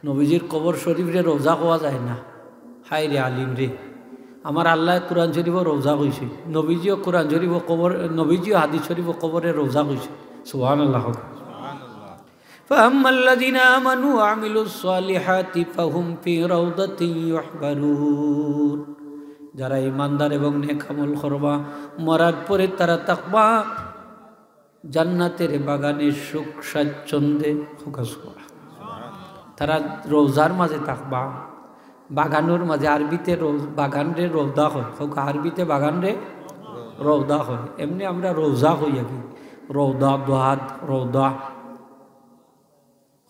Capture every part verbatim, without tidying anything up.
নবীজির কবর শরীফরে রওজা কওয়া যায় না। হায় রে আলিম রে, আমার আল্লায় কোরআন শরীফো রওজা কইছে, নবীজিও কোরআন শরীফো কবর, নবীজিও হাদিস শরীফো কবরে রওজা কইছে। সুবহানাল্লাহ। فأما الذين آمنوا وعملوا الصالحات فهم في روضة يحبرون। যারা ইমানদার এবং নেক আমল করবা, মরার পরে তারা থাকবা জান্নাতের বাগানে সুখ স্বাচ্ছন্দ্যে। কউক্কা সুবহানাল্লাহ। তারা রওজার মাঝে থাকবা, বাগানর মাঝে। আরবিতে রৌ-, বাগানরে রৌদা কয়, কউক্কা আরবিতে বাগানরে রৌদা কয়। এমনে আমরা রওজা কই আর কি, রৌদা, দোয়াদ, রৌদা।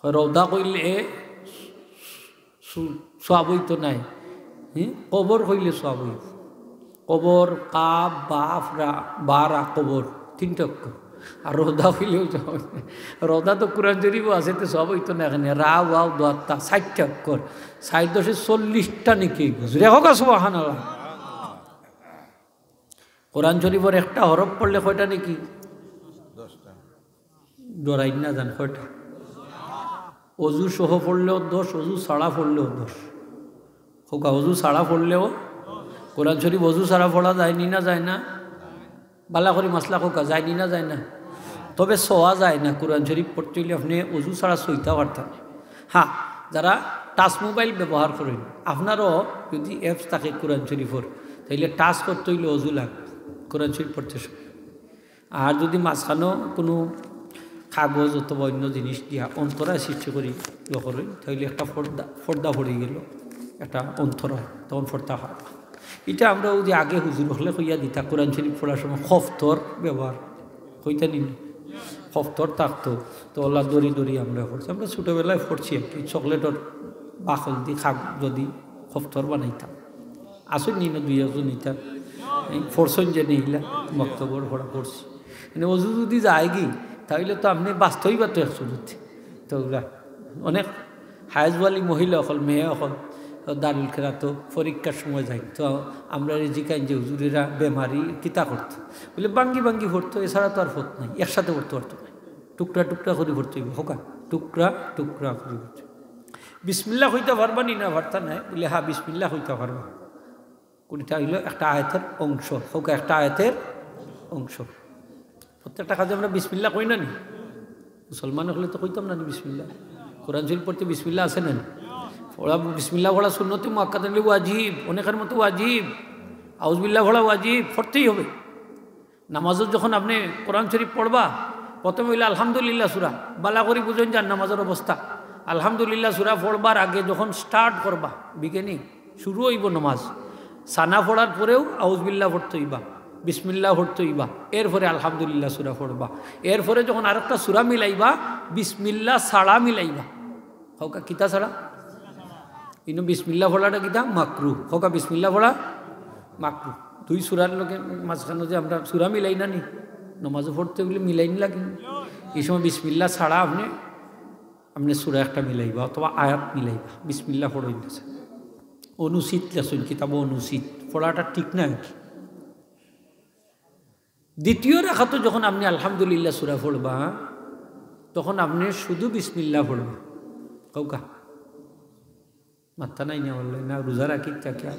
রৌদা কইলে সু-, সওয়াব অইতো নায়, হুম? কবর কইলে সওয়াব অইবো। কবর, কাফ, বাফ, রা, বারা, কবর, তিনটা অক্ষর। আর রৌদা কইলেও সওয়াব অইতো নায়। রৌদা তো কোরআন শরীফো আছে, তে সওয়াব অইতো না কেনে? রা, ওয়াও, দোয়াদ, তা, ষাইটটা অক্ষর। ষাইট দশে চল্লিশটা নেকি অইবো। জোরে কউক্কা সুবহানাল্লাহ। কোরআন শরীফর একটা হরফ পড়লে কয়টা নেকি? দশটা। ডরাইন না জান, কয়টা? অজু সহ পড়লেও দশ, অজু ছাড়া পড়লেও দশ। কউক্কা, অজু ছাড়া পড়লেও, কোরআন শরীফ অজু ছাড়া পড়া যায়নি না যায় না? বালা করি মাসলা কউক্কা, যায়নি না যায় না? তবে ছোঁয়া যায় না, কোরআন শরীফ পড়তে অইলে আপনে অজু ছাড়া ছুইতা পারতা না। হ্যাঁ, যারা টাচ মোবাইল ব্যবহার করইন, আপনারও যদি অ্যাপস থাকে কোরআন শরীফর, তাইলে টাচ করতে অইলে অজু লাগবো কোরআন শরীফ পড়তে সময়। আর যদি মাঝখানো কুনু কাগজ অথবা অইন্য জিনিস দিয়া অন্তরায় সৃষ্টি করি ইয়ে করইন, তাইলে একটা পর্দা, পর্দা পড়ি গেলো, একটা অন্তরায়, তখন পড়তা পারবা। ইটা আমরা অউ যে আগে হুজুর অকলে কইয়া দিতা, কোরআন শরীফ পড়ার সময় খফতর ব্যবহার, কইতা নি না? খফতর থাকতো, তো অলা দড়ি দড়ি আমরা পড়ছি। আমরা ছোটবেলায় পড়ছি আর কি, চকলেটর বাকল দি, কাগজ দি খফতর বানাইতাম। আছইন নি না দুই একজন ইতা? এই পড়ছইন যে নি ইলা, মক্তবর পড়া পড়ছি। মানে অজু যদি যায়গি, তাইলে তো আপনে বাঁচতে অইবা তো এক সুরতে। তো অলা অনেক হায়েজ ওয়ালি মহিলা অকল, মেয়ে অকল, দারুল কেরাতো পরীক্ষার সময় যাইন। তো আমরারে জিকাইন যে, "হুজুর, এরা বেমারি, কিতা করতো?" বলে, "ভাঙ্গি ভাঙ্গি পড়তো, এছাড়া তো আর পথ নাই, একসাথে পড়তে পারতো না, টুকরা টুকরা করি পড়তে অইবো।" কউক্কা, টুকরা টুকরা করি পড়তে অইবো। বিসমিল্লাহ কইতা পারবা নি না পারতা নায়? বলে, "হ্যাঁ, বিসমিল্লাহ কইতা পারবা।" কুনটা অইলো একটা আয়াতের অংশ, কউক্কা একটা আয়াতের অংশ। প্রত্যেকটা কাজে আমরা বিসমিল্লাহ কই না নি? মুসলমান অকলে তো কইতাম না নি বিসমিল্লাহ। কোরআন শরীফ পড়তে বিসমিল্লাহ আছে না নি? পড়া, বিসমিল্লাহ পড়া সুন্নতে মুআক্কাদা নাইলে ওয়াজিব, অনেকের মতে ওয়াজিব। আউজুবিল্লাহ পড়া ওয়াজিব, পড়তেই হবে। নামাজো যখন আপনে কোরআন শরীফ পড়বা, প্রথমে অইলো আলহামদুলিল্লাহ সূরা, বালা করি বুঝইন যান নামাজর অবস্থা। আলহামদুলিল্লাহ সূরা পড়বার আগে যখন start করবা, beginning, শুরু অইবো নামাজ, সানা পড়ার পরেউ আউজুবিল্লাহ পড়তে অইবা, বিসমিল্লাহ পড়তে অইবা, এরপরে আলহামদুলিল্লাহ সূরা পড়বা, এরপরে যখন আরেকটা সূরা মিলাইবা, বিসমিল্লাহ ছাড়া মিলাইবা। কউক্কা, কিতা ছাড়া? ইনো বিসমিল্লাহ পড়াটা কিতা? মাকরু। কউক্কা, বিসমিল্লাহ পড়া মাকরু। দুই সূরার লগে মাঝখানো যে আমরা সূরা মিলাই না নি, নামাজো পড়তে অইলে মিলাইন লাগে। ই সময় বিসমিল্লাহ ছাড়া আপনে, আপনে সূরা একটা মিলাইবা অথবা আয়াত মিলাইবা, বিসমিল্লাহ পড়ইন না। অনুচিত লেখছইন কিতাবো, অনুচিত, পড়াটা ঠিক না আর কি। দ্বিতীয় রাকাতো যখন আপনে আলহামদুলিল্লাহ সূরা পড়বা, তখন আপনে শুধু বিসমিল্লাহ পড়বা। কউক্কা, মাত্তা নাই না, বললে না, রোজা রাখি তা কিয়া?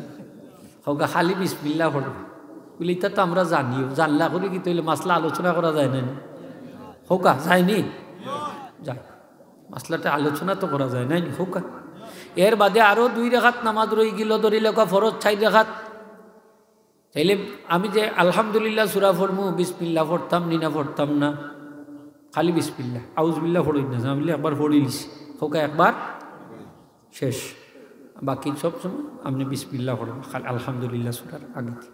কউক্কা, খালি বিসমিল্লাহ পড়বা। বলে, "ইতা তো আমরা জানিও, জানলা করি কিতা অইলে মাসলা আলোচনা করা যায় না নি?" কউক্কা, যায়নি? যায়। মাসলাটা আলোচনা তো করা যায়, নায় নি? কউক্কা। এর বাদে আরো দুই রাকাত নামাজ রইগেলো, ধরি লউক্কা ফরজ চাইর রাকাত। তাইলে আমি যে আলহামদুলিল্লাহ সূরা পড়মু, বিসমিল্লাহ পড়তাম নি না পড়তাম না? খালি বিসমিল্লাহ, আউজুবিল্লাহ পড়ইন না, আমি একবার পড়িলিছি, কউক্কা একবার শেষ। বাকি সব সময় আপনে বিসমিল্লাহ পড়বা, খালি আলহামদুলিল্লাহ সূরার আগে দি।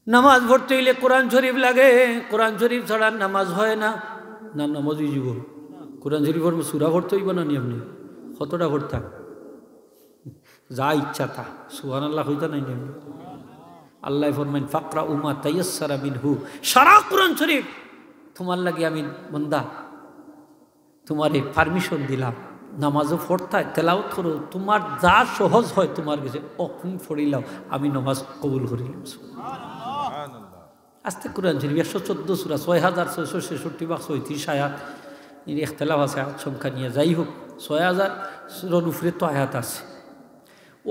নামাজ পড়তে অইলে কোরআন শরীফ লাগে, কোরআন শরীফ ছাড়া নামাজ হয় না। না, নামাজ অইযিবো। কোরআন শরীফর সূরা পড়তে অইবো না নি আপনে? কতটা পড়তা? যা ইচ্ছা তা। সুবহানাল্লাহ কইতা নায় নি আপনে? আল্লায় ফরমাইন, "ফাকরাউ মা তায়াসসারা মিনহু।" সারা কোরআন শরীফ তুমার লাগি আমি, বন্দা, তুমারে permission দিলাম, নামাজো পড়তায়, তেলাওয়াত করো, তুমার যা সহজ হয় তুমার গেছে, অখন পড়িলাও, আমি নামাজ কবুল করিলাম। আস্তে কোরআন শরীফ, একশো চোদ্দ সূরা, ছয় হাজার ছয়শো ছেষট্টি বা ছয়ত্রিশ আয়াত, এর ইখতিলাফ আছে আয়াত সংখ্যা নিয়া। যাই হোক, ছয় হাজারর উপরে তো আয়াত আছে।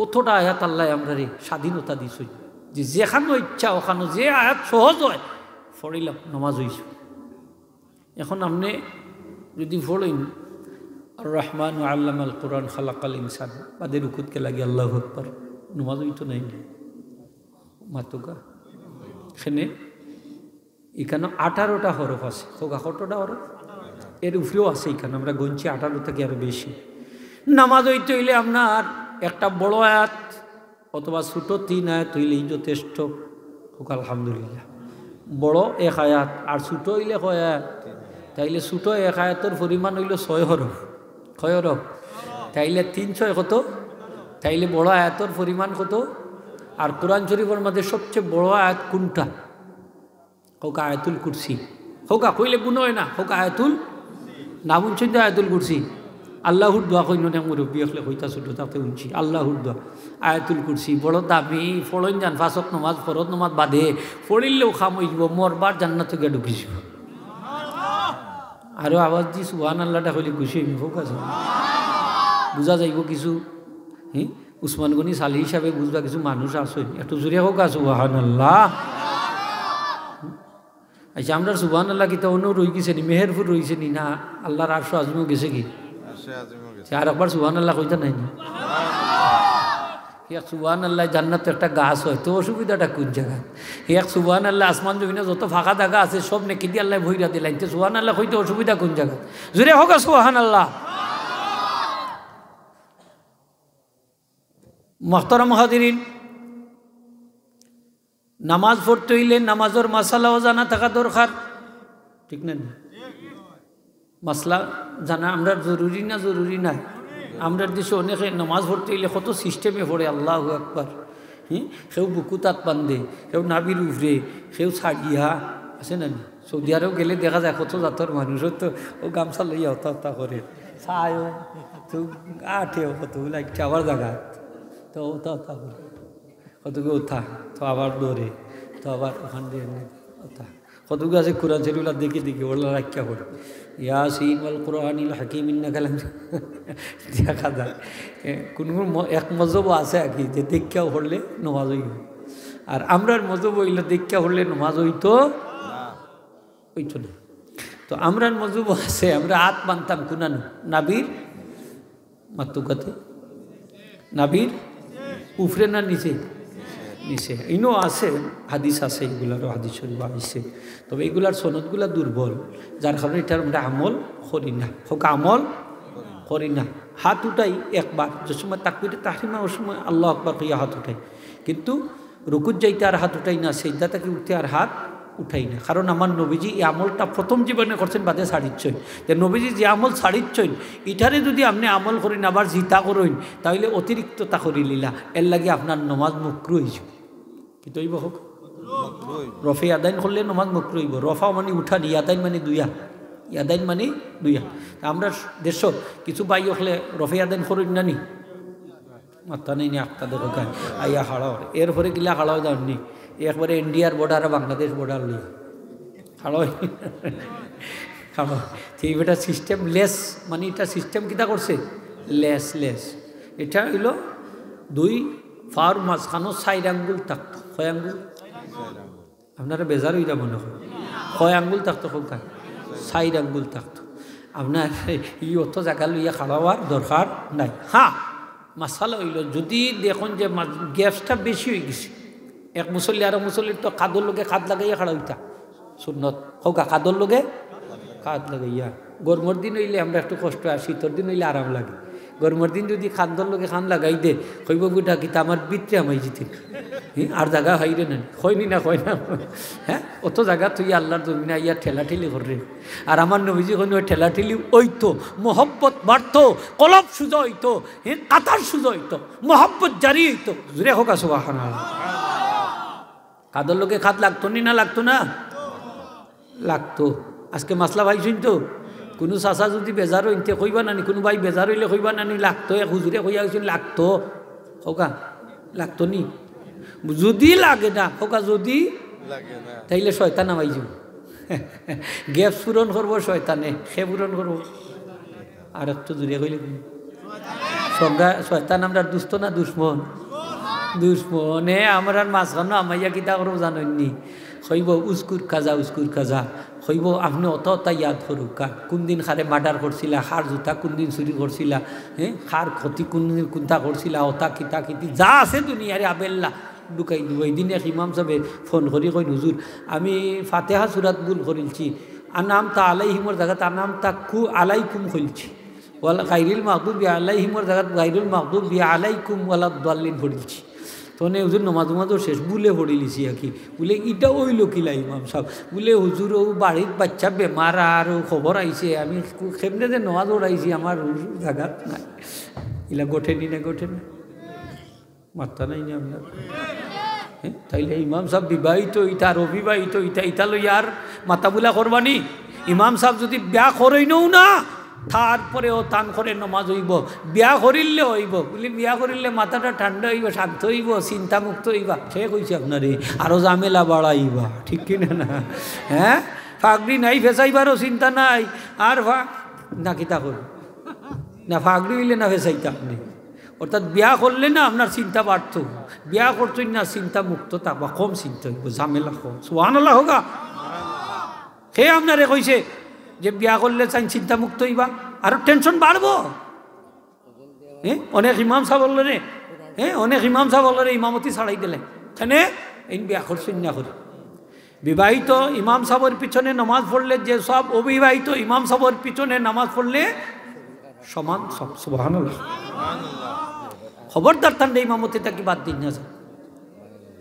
অতটা আয়াত আল্লায় আমরারে স্বাধীনতা দিছইন যে যেখানো ইচ্ছা ওখানো যে আয়াত সহজ অয় পড়িলাম, নমাজ অইছে। এখন আপনে যুদি পড়ইন, আর রহমান আল্লামাল কোরআন খালাকাল ইনসান, বাদে রুকুত গেলাগি আল্লাহু আকবার, নমাজ অইতো নায় নি? মাতুক্কা। এখানে, এখানো আঠারোটা হরফ আছে। কউক্কা কতটা হরফ? এর উপরেও আছে এখানো, আমরা গণছি আঠারো থাকি আরো বেশি। নমাজ অইতে অইলে আপনার একটা বড় আয়াত অথবা ছোট তিন আয়াত অইলেই যথেষ্ট। কউক্কা আলহামদুলিল্লাহ। বড় এক আয়াত, আর ছোট অইলে কয় আয়াত? তাইলে ছোট এক আয়াতর পরিমাণ অইলো ছয় হরফ। কয় হরফ? তাইলে তিন ছয় কত? তাইলে বড় আয়াতর পরিমাণ কত? আর কোরআন শরীফর মাঝে সবচেয়ে বড় আয়াত কুনটা? কউক্কা আয়াতুল কুরসি। কউক্কা, কইলে গুনা অয় না, কউক্কা আয়াতুল, না হুনছইন তো আয়াতুল কুরসি? আল্লাহুর দোয়া কইন না, মুরব্বি অকলে কইতা ছোট থাকতে হুনছি, আল্লাহুর দোয়া। আয়াতুল কুরসি বড় দামি, পড়ইন যান, পাঁচ ওয়াক্ত নমাজ, ফরজ নমাজ বাদে পড়িলেও কাম অইযিবো, মরবার জান্নাতো গিয়া ঢুকি যিবো। আরো আওয়াজ দি সুবহানাল্লাহটা কইলে খুশি অইবো, কউক্কা সুবহানাল্লাহ। বুঝা যাইবো কিছু, হুম? উসমান গনি সালেহী হিসাবে বুঝবা কিছু মানুষ আছইন, একটু জোরে কউক্কা সুবহানাল্লাহ। আচ্ছা, আমরার সুবহানাল্লাহ কিতা অনো রইগেছে নি, মেহেরপুর রইছে নি, না আল্লাহর আরশে আজিমো গেছেগি? আরশে আজিমো গেছে। আর একবার সুবহানাল্লাহ কইতা নায় নি? এক সুবহানাল্লাহ জান্নাতো একটা গাছ অয়, তো অসুবিধাটা কুন জাগাত? এক সুবহানাল্লাহ আসমান জমিনো যত ফাঁকা জাগা আছে সব নেকি দি আল্লায় ভইরা দিলাইন, তো সুবহানাল্লাহ কইতে অসুবিধা কুন জাগাত? জোরে কউক্কা সুবহানাল্লাহ। মুহতারাম হাজিরিন, নামাজ পড়তে অইলে নামাজর মাসালাও জানা থাকা দরকার, ঠিক না নি? মাসলা জানা আমরার জরুরি না জরুরি নায়? আমরার দেশো অনেকে নামাজ পড়তে অইলে কত সিস্টেমে পড়ে, আল্লাহু আকবার। হুম, কেউ বুকুত আত বান্ধে, কেউ নাভির উপরে, কেউ ছাড়িয়া, আছে না নি? সৌদি আরব গেলে দেখা যায় কত জাতর মানুষ, অউ তো অউ গামছা লইয়া অতা অতা করে, চায়ও, তো আটেও কত, লাইটটা আবার জাগাত, তো অতা অতা করে, কতগু অতা, তো আবার ধরে, তো আবার ওখান দিয়া এমনে অতা। কতগু আছে কোরআন শরীফ অলা দেখি দেখি অলা রাখিয়া পড়ে। ইয়াসিন ওয়াল কোরআনিল হাকিম ইন্নাকা লাম-, দেখা যায়। এ, কুনু কুনু ম-, এক মজহবো আছে আর কি, যে দেখিয়া পড়লে নমাজ অইবো। আর আমরার মজহব অইলো দেখিয়া পড়লে নমাজ অইতো অইতো না। তো আমরার মজহবো আছে, আমরা আত বানতাম কুনানো? নাভির, মাতুক্কা তে, নাভির উপরে না নিচে? নিচে। ইনো আছে, হাদিস আছে, ইগুলারও হাদিস শরীফ আইছে। তবে ইগুলার সনদগুলা দুর্বল, যার কারণে ইটার আমরা আমল করি না। কউক্কা আমল করি না। হাত উঠাই একবার, যে সময় তাকবীরে তাহরিমা, অউ সময় আল্লাহু আকবার কইয়া হাত উঠাই। কিন্তু রুকুত যাইতে আর হাত উঠাই না, সেজদা থাকি উঠতে আর হাত উঠাই না। কারণ আমার নবীজি ই আমলটা প্রথম জীবনে করছইন, বাদে ছাড়িছইন। তে নবীজি যে আমল ছাড়িছইন, ইটারে যুদি আপনে আমল করইন, আবার জিতা করইন, তাইলে অতিরিক্ততা করিলিলা। এরলাগি আপনার নমাজ মকরু অইযিবো। কিতা অইবো কউক্কা? রফে ইয়াদাইন করলে নমাজ মকরু অইবো। রফা মানে উঠানি, ইয়াদাইন মানে দুইয়া, ইয়াদাইন মানে দুইয়া। তে আমরার দেশো কিছু ভাই অকলে রফে ইয়াদাইন করইন না নি? মাত্তা নাই নি, আখতা দেখো গান। আইয়া খাড়া অর। এরপরে কিলা খাড়া অয় জানইন নি? একবারে ইন্ডিয়ার border আর বাংলাদেশ border লইয়া খাড়া অয়। খাড়া অয়। তে ইটা system less, মানে ইটা system কিতা করছে? Less, less। ইটা অইলো দুই পাওর মাঝখানো চাইর আঙ্গুল থাকতো। কয় আঙ্গুল? আপনারা বেজার অইরা মনে অয়। কয় আঙ্গুল থাকতো কউক্কা? চাইর আঙ্গুল থাকতো। আপনার ই অত জাগা লইয়া খাড়া অওয়ার দরকার নাই। হ্যাঁ, মাসালা অইলো, যুদি দেখইন যে মা-, gapsটা বেশি অইগেছে, এক মুসল্লি আরক মুসল্লির তো কাঁধর লগে কাঁধ লাগাইয়া খাড়া অইতা সুন্নত, কউক্কা কাঁধর লগে কাঁধ লাগাইয়া। গরমর দিন অইলে আমরা একটু কষ্ট, আর শীতর দিন অইলে আরাম লাগে। গরমর দিন যুদি কাঁধর লগে কাঁধ লাগাই দে, কইবো, "বেটা, কিতা আমার ভিতরে হামাই যিতে।" হি, আর জাগা হাইরে না, কয় নি না, কয় না। হ্যাঁ, অত জাগা তুই আল্লাহর জমিনো আইয়া ঠেলাঠেলি কররে। আর আমার নবীজি কইন, "ওই ঠেলাঠেলি অইতো, মহব্বত বাড়তো, কলব সুজা অইতো, হি, কাতার সুজা অইতো, মহব্বত জারি অইতো।" জোরে কউক্কা সুবহানাল্লাহ। কাঁধর লগে কাঁধ লাগতো নি না লাগতো না? লাগতো। আজকে মাসলা পাইছইন তো? কুনু চাচা যুদি বেজার অইন তে কইবা না নি, কুনু ভাই বেজার অইলে কইবা না নি, লাগতো, এক হুজুরে কইয়া গেছইন, লাগতো। কউক্কা, লাগতো নি? যুদি লাগে না, কউক্কা যুদি লাগে না। তাইলে শয়তান হামাই যিবো। Gaps পূরণ করবো শয়তানে, কে পূরণ করবো? আর একটু জুরে কইলে কি? সঙ্গা-, শয়তান আমরার দুস্ত না দুশমন? দুশমনে আমরার মাঝখানো আমাইয়া কিতা করবো জানইননি? কইবো, "উস্কুর কাজা, উস্কুর কাজা।" কইবো, "আপনে অতা অতা ইয়াদ করুক্কা। কুনদিন কারে মার্ডার করছিলা, কার জুতা কুনদিন চুরি করছিলা, হ্যাঁ? কার ক্ষতি কুনদিন কুনতা করছিলা, অতা কিতা কিতি, যা আছে দুনিয়ারে আবেল্লা ঢুকাই দিবো।" এই দিন এক ইমাম সাবে ফোন করি কইন, "হুজুর, আমি ফাতেহা সুরাত ভুল করিলছি, আনআমতা আলাইহিমর জাগাত আনআমতা কু-, আলাইকুম কইলছি।" ওয়ালা গাইরিল মাগদুবি আলাইহিমর জাগাত গাইরুল মাগদুবি আলাইকুম ওয়ালাদ দাল্লিন পড়িলছি। তনে হুজুর নমাজ উমাজও শেষ, ভুলে পড়িলিছি আর কি। বুলে, "ইটা অইলো কিলা ইমাম সাব?" বুলে, "হুজুর, অউ বাড়িত বাইচ্চা বেমার আর অউ খবর আইছে, আমি কু-, কেমনে যে নমাজ পড়াইছি, আমার হুজুর জাগাত নাই।" ইলা ঘটেনি না ঘটে না? মাত্তা নাই নি আপনার? হ্যাঁ? তাইলে ইমাম সাব বিবাহিত ইতা আর অবিবাহিত ইতা, ইতা লইয়া আর মাতাবুলা করবানি? ইমাম সাব যুদি বিয়া করইনও না, তারপরেও তান ঘরে নমাজ অইবো, বিয়া করিলে অইবো। বুলে, "বিয়া করিলে মাথাটা ঠান্ডা অইবো, শান্ত অইবো, চিন্তামুক্ত অইবা।" কে কইছে আপনারে? আরো ঝামেলা বাড়াইবা, ঠিক কি না? না? হ্যাঁ, ফাগড়ি নাই, ফেসাইবারও চিন্তা নাই। আর ফা-, না কিতা করো? না ফাগড়ি অইলে না ফেসাইতা আপনে। অর্থাৎ বিয়া করলে না আপনার চিন্তা বাড়তো, বিয়া করছইন না চিন্তা মুক্ত থাকবা, কম চিন্তা অইবো, ঝামেলা কম। সুবহানাল্লাহ কউক্কা। কে আপনারে কইছে যে বিয়া করলে চাইন চিন্তা মুক্ত অইবা? আরো টেনশন বাড়বো। হ্যাঁ, অনেক ইমাম সাব অকলরে, হ্যাঁ, অনেক ইমাম সাব অকলরে ইমামতি ছাড়াই দিলে। কেনে? এইন বিয়া করছইন না করি। বিবাহিত ইমাম সাবর পিছনে নামাজ পড়লে যে সওয়াব, অবিবাহিত ইমাম সাবর পিছনে নামাজ পড়লে সমান সওয়াব। সুবহানাল্লাহ। খবরদার তানরে ইমামতি থাকি বাদ দিন না।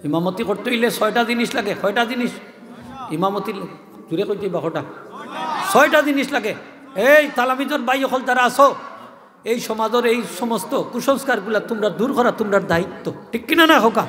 ইমামতি করতে অইলে ছয়টা জিনিস লাগে। কয়টা জিনিস? ইমামতি ল-, জুরে কইতে অইবা কয়টা? ছয়টা জিনিস লাগে। এই তালামিজর ভাই অকল যারা আছো, এই সমাজর এই সমস্ত কুসংস্কারগুলা তুমরা দূর করা তুমরার দায়িত্ব, ঠিক কিনা না কউক্কা?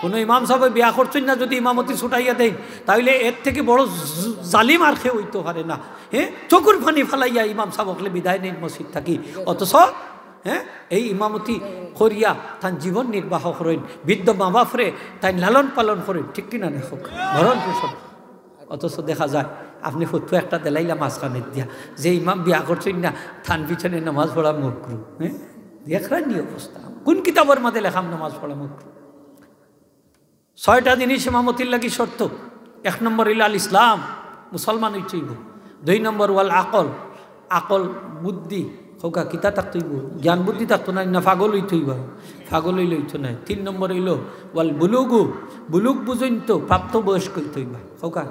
কোনো ইমাম সাবে বিয়া করছইন না, যুদি ইমামতি ছুটাইয়া দেইন, তাইলে এর থাকি বড় জ-, জালিম আর কেউ অইতো পারে না। হ্যাঁ, চকুর পানি ফালাইয়া ইমাম সাব অকলে বিদায় নেইন মসজিদ থাকি, অথচ, হ্যাঁ, এই ইমামতি করিয়া তান জীবন নির্বাহ করইন, বৃদ্ধ মা বাপরে তাইন লালন পালন করইন, ঠিক কিনা না কউক্কা? ভরণ পোষণ। অথচ দেখা যায়, আপনে ফতোয়া একটা দিলাইলা মাঝখানে দিয়া, যে ইমাম বিয়া করছইন না, তান পিছনে নামাজ পড়া মকরু। হ্যাঁ, দেখরা নি অবস্থা, কোন কিতাবর মাঝে লেখা নামাজ পড়া মকরু? ছয়টা জিনিস ইমামতির লাগি শর্ত। এক নম্বর অইলো আল ইসলাম, মুসলমান অইতে অইবো। দুই নম্বর ওয়াল আকল, আকল, বুদ্ধি, কউক্কা কিতা থাকতে অইবো? জ্ঞান বুদ্ধি থাকতো না, না পাগল অইতে অইবা? পাগল অইলে অইতো নায়। তিন নম্বর অইলো ওয়াল বুলুগু, বুলুগ বুঝইন তো, প্রাপ্ত বয়স্ক অইতে অইবা। কউক্কা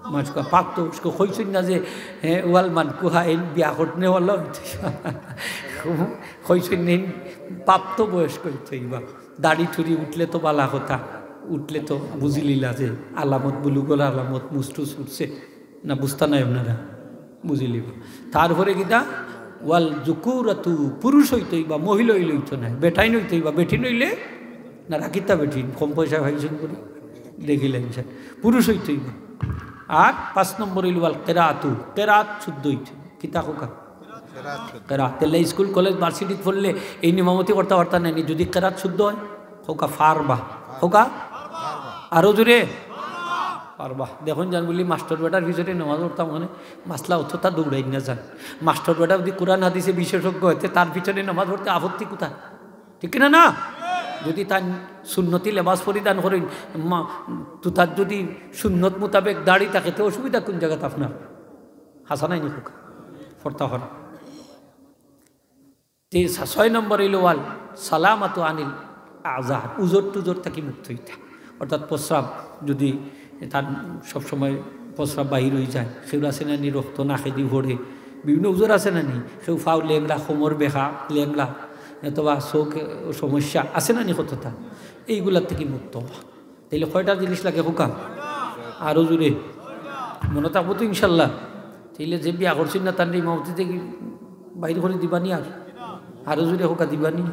মাসকা প্রাপ্ত বয়স্ক কইছইন না যে, হ্যাঁ, ওয়াল মানকুহা এইন বিয়া করতে অইলে অইতে অইবা। কইছইন না এইন প্রাপ্ত বয়স্ক অইতে অইবা। দাড়ি ঠুড়ি উঠলে তো বালা কথা, উঠলে তো বুঝিলিলা যে আলামত, বুলুগর আলামত, মুছ টুছ উঠছে। না, বুঝতা নায় আপনারা, বুঝিলিবা। তারপরে কিতা? ওয়াল যুকুরাতু, পুরুষ অইতে অইবা, মহিলা অইলে অইতো নায়, বেটাইন অইতে অইবা, বেটিন অইলে না, রাখিতা বেটিন, কম পয়সা পাইছইন করি, দেখিলা ইনশান, পুরুষ অইতে অইবা। আর পাঁচ নম্বর অইলো ওয়াল কেরাতু, কেরাত শুদ্ধ অইতে অইবা। কিতা কউক্কা? কেরাত। তাইলে স্কুল, কলেজ, ভার্সিটিত পড়লে এইন ইমামতি করতা পারতা নায় নি, যুদি কেরাত শুদ্ধ অয়? কউক্কা পারবা। কউক্কা? আরো জুরে? পারবা। দেখইন যান বুলি মাস্টর বেটার পিছনে নামাজ পড়তাম, মানে মাসলা অততা দৌড়াইন না যান। মাস্টর বেটা যুদি কোরআন হাদিসে বিশেষজ্ঞ অয়, তে তার পিছনে নামাজ পড়তে আপত্তি কুথায়? ঠিক কিনা না? যুদি তাইন সুন্নতি লেবাস পরিধান করইন, মা-, তো তার যুদি সুন্নত মোতাবেক দাড়ি থাকে, তে অসুবিধা কুন জাগাত আপনার? হাছা নায় নি কউক্কা? পড়তা পারবা। তে সা-, ছয় নম্বর অইলো ওয়াল সালামাতু আনিল আযা, উজর টুজর থাকি মুক্ত অইতা। অর্থাৎ প্রস্রাব যুদি তার সবসময় প্রস্রাব বাহির অইযায়, কেউর আছে না নি রক্ত নাকেদি পড়ে, বিভিন্ন উজর আছে না নি, কেউ ফাও লেংড়া, কোমর বেঁকা, লেংড়া, অথবা চোখ সমস্যা আছে না নি কততা, এইগুলার থাকি মুক্ত অওয়া। তাইলে কয়টা জিনিস লাগে কউক্কা? আরো জুরে। মনো থাকবো তো ইনশাল্লাহ? তাইলে যে বিয়া করছইন না, তানরে ইমামতি থাকি বাইর করি দিবানি আর? আরো জুরে কউক্কা, দিবানি?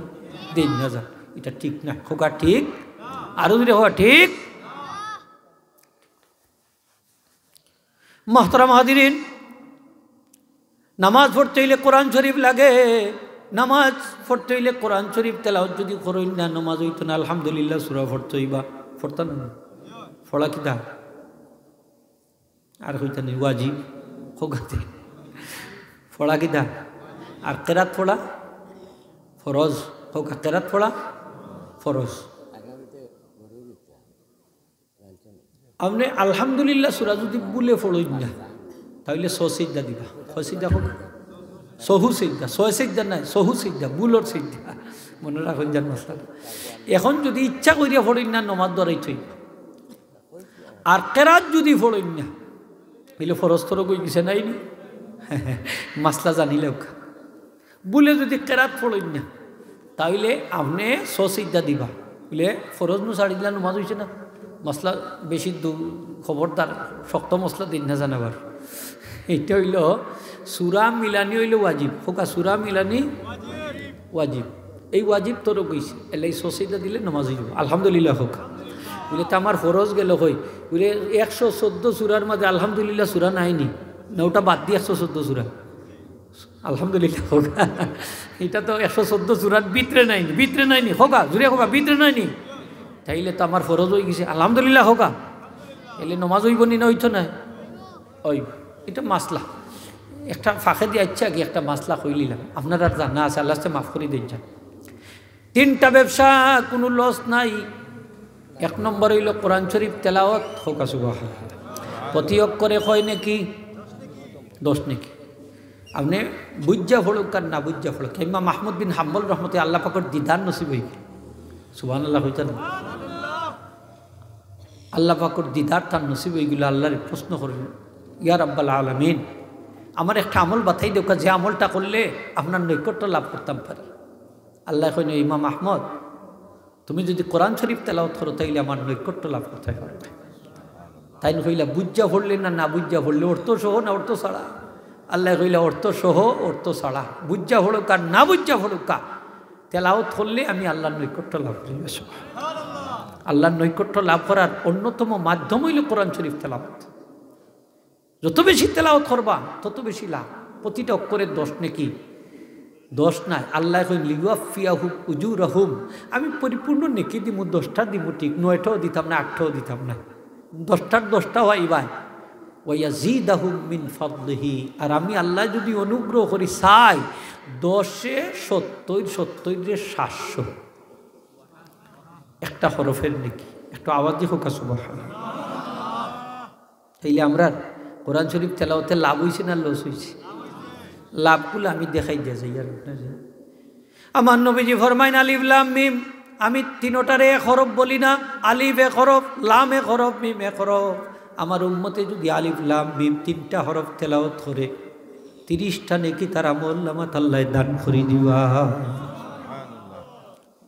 দেইন না যান, ইটা ঠিক না। কউক্কা ঠিক? আরো জুরে কউক্কা ঠিক? মুহতারাম হাজিরিন, নামাজ পড়তে অইলে কোরআন শরীফ লাগে। নামাজ পড়তে অইলে কোরআন শরীফ তেলাওয়াত যুদি করইন না, নামাজ অইতো না। আলহামদুলিল্লাহ সূরা পড়তে অইবা, পড়তা না? পড়া কিতা? আর কইতা নায়, ওয়াজিব। কউক্কা তে। পড়া কিতা? আর কেরাত পড়া ফরজ। কউক্কা, কেরাত পড়া ফরজ। আপনে আলহামদুলিল্লাহ সূরা যুদি ভুলে পড়ইন না, তাইলে ছয় সিজদা দিবা। ছয় সিজদা কউক্কা? সহু সিজদা, ছয় সিজদা নায়, সহু সিজদা, ভুলর সিজদা। মনো রাখইন যান মাসলা। অখন যুদি ইচ্ছা করিয়া পড়ইন না, নমাজ দরাইত অইবো। আর কেরাত যুদি পড়ইন না, অইলে ফরজ তরক অইগেছে নায়নি? মাসলা জানিলাউক্কা। ভুলে যুদি কেরাত পড়ইন না, তাইলে আপনে ছয় সিজদা দিবা। অইলে ফরজ নু ছাড়ি দিলা নমাজ অইছে না? মাসলা বেশি দু-, খবরদার, শক্ত মাসলা দিন না জানাবার। ইটা অইলো সূরা মিলানি অইলো ওয়াজিব। কউক্কা, সূরা মিলানি ওয়াজিব। এই ওয়াজিব তরক অইছে, এরলাগি ছয় সিজদা দিলে নমাজ অইযিবো। আলহামদুলিল্লাহ কউক্কা। অইলে তো আমার ফরজ গেলো কই? অইলে একশো চৌদ্দ সূরার মাঝে আলহামদুলিল্লাহ সূরা নায়নি? না, অটা বাদ দি একশো চৌদ্দ সূরা। আলহামদুলিল্লাহ কউক্কা। ইটা তো একশো চৌদ্দ সূরার ভিতরে নায়নি, ভিতরে নায়নি, কউক্কা, জুরে কউক্কা, ভিতরে নায়নি। তাইলে তো আমার ফরজ অইগেছে, আলহামদুলিল্লাহ কউক্কা। অইলে নমাজ অইবো নি না অইতো নায়? অইবো। ইটা মাসলা। একটা ফাঁকেদি আইচ্ছা কি একটা মাসলা কইলিলাম। আপনারার জানা আছে, আল্লার ওয়াস্তে মাফ করি দেইন যান। তিনটা ব্যবসা, কুনু লস নাই। এক নম্বর অইলো কোরআন শরীফ তেলাওয়াত, কউক্কা সুবহানাল্লাহ। প্রতি অক্ষরে কয় নেকি? দশ নেকি। আপনে বুঝা পড়উক্কা আর না বুঝা পড়উক্কা, ইমাম আহমদ বিন হাম্বল রহমতে আল্লাহ পাকর দিদার নসিব অইগেলো। সুবহানাল্লাহ কইতা না? আল্লাহ পাকর দিদার তান নসিব অইগেলো, আল্লারে প্রশ্ন করইন, "ইয়া রাব্বাল আলামিন, আমার একটা আমল বাতাই দেউক্কা, যে আমলটা করলে আপনার নৈকট্য লাভ করতাম পারি।" আল্লায় কইন, "ইমাম আহমদ, তুমি যুদি কোরআন শরীফ তেলাওয়াত করো, তাইলে আমার নৈকট্য লাভ করতায় পারবায়।" তাইন কইলা, "বুঝা পড়লে না না বুঝা পড়লে, অর্থ সহ না অর্থ ছাড়া?" আল্লায় কইলা, "অর্থ সহ, অর্থ ছাড়া, বুঝা পড়উক্কা আর না বুঝা পড়উক্কা, তেলাওয়াত করলে আমি আল্লার নৈকট্য লাভ করি।" আল্লার নৈকট্য লাভ করার অন্যতম মাধ্যম অইলো কোরআন শরীফ তেলাওয়াত। যত বেশি তেলাওয়াত করবা, তত বেশি লাভ। প্রতিটা অক্ষরে দশ নেকি, দশ নায়। আল্লায় কইন, "লিওয়াফিয়াহুম উজুরাহুম।" আমি পরিপূর্ণ নেকি দিমু, দশটা দিমু ঠিক, নয়টাও দিতাম না, আটটাও দিতাম না, দশটার দশটা পাইবায়। "ওয়ায়াজিদাহুম মিন ফাদলিহি।" আর আমি আল্লায় যুদি অনুগ্রহ করি, চাই, দশে সত্তইর, সত্তইরে সাতশো। একটা হরফের নেকি। একটু আওয়াজ দি কউক্কা সুবহানাল্লাহ। তাইলে আমরার কোরআন শরীফ তেলাওয়াতে লাভ অইছে না লস অইছে? লাভগুলা আমি দেখাই দিয়া যাই আর আপনারে। আমার নবীজি ফরমাইন, আলিফ লাম মিম, আমি তিনোটারে এক হরফ বলি না, আলিফ এক হরফ, লাম এক হরফ, মিম এক হরফ। আমার উম্মতে যুদি আলিফ লাম মিম তিনটা হরফ তেলাওয়াত করে, তিরিশটা নেকি তার আমলনামাত আল্লায় দান করি দিবা।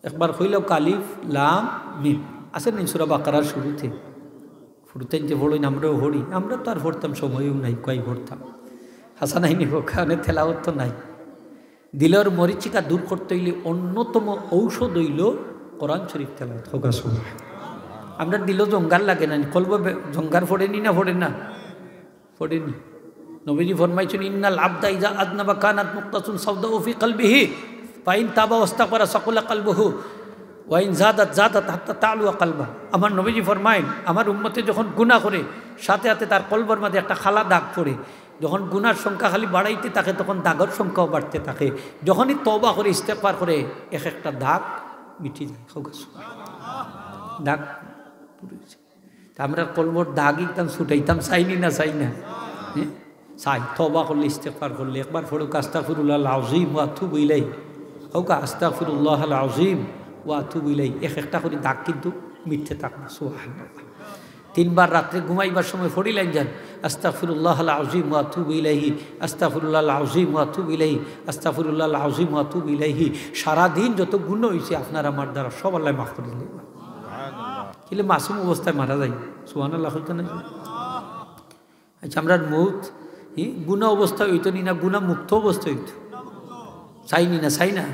একবার কইলাউক্কা, আলিফ লাম মিম। আছে নি সূরা বাকারার শুরুতে? পড়তাইন যে পড়ইন, আমরাও পড়ি। আমরা তো আর পড়তাম, সময়ও নাই, কই পড়তাম। হাছা নায়নি কউক্কা, অনে তেলাওয়াত তো নাই। দিলর মরিচিকা দূর করতে অইলে অন্যতম ঔষধ অইলো কোরআন শরীফ তেলাওয়াত। কউক্কা সুবহানাল্লাহ। আমরার দিলো জঙ্গার লাগে না নি? কলবো বে-, জঙ্গার পড়ে নি না পড়ে না? পড়ে নি? নবীজি ফরমাইছইন, "ইন্নাল আবদা ইযা আযনাবা কানাত নুকতাতুন সাওদাউ ফি কলবিহি, ফাইন তাবা ওয়াস্তাগফারা সাকুলা কলবুহু, ওয়াইন জাদাত জাদাত হাত্তা তালুয়া কলবা।" আমার নবীজি ফরমাইন, আমার উম্মতে যখন গুনাহ করে, সাথে সাথে তার কলবর মাঝে একটা কালা দাগ পড়ে। যখন গুনার সংখ্যা খালি বাড়াইতে থাকে, তখন দাগর সংখ্যাও বাড়তে থাকে। যখনই তওবা করে, ইস্তেগফার করে, এক একটা দাগ মিটি যায়। কউক্কা সুবহানাল্লাহ। দাগ পুড়ে যায়। তে আমরার কলবর দাগ ইখান ছুটাইতাম চাই নি না চাই না? হ্যাঁ? চাই। তওবা করলে, ইস্তেগফার করলে, একবার পড়উক্কা, "আস্তাগফিরুল্লাহাল আযীম ওয়া আতুবু ইলাইহি।" কউক্কা, "আস্তাগফিরুল্লাহাল আযীম ওয়া আতুবু ইলাইহি।" এক একটা করি দাগ কিন্তু মিটতে থাকবো। সুবহানাল্লাহ। তিনবার রাত্রে ঘুমাইবার সময় পড়িলাইন যান, "আস্তাগফিরুল্লাহাল আযীম ওয়া আতুবু ইলাইহি, আস্তাগফিরুল্লাহাল আযীম ওয়া আতুবু ইলাইহি, আস্তাগফিরুল্লাহাল আযীম ওয়া আতুবু ইলাইহি।" সারাদিন যত গুনাহ অইছে আপনার আমার দ্বারা, সব আল্লায় মাফ করি দিবা। কিলে মাসুম অবস্থায় মারা যাই। সুবহানাল্লাহ কইতা নায়? আচ্ছা, আমরার মউত, ই, গুনা অবস্থায় অইতো নি না, গুনা মুক্ত অবস্থায় অইতো? চাই নি না, চাই না?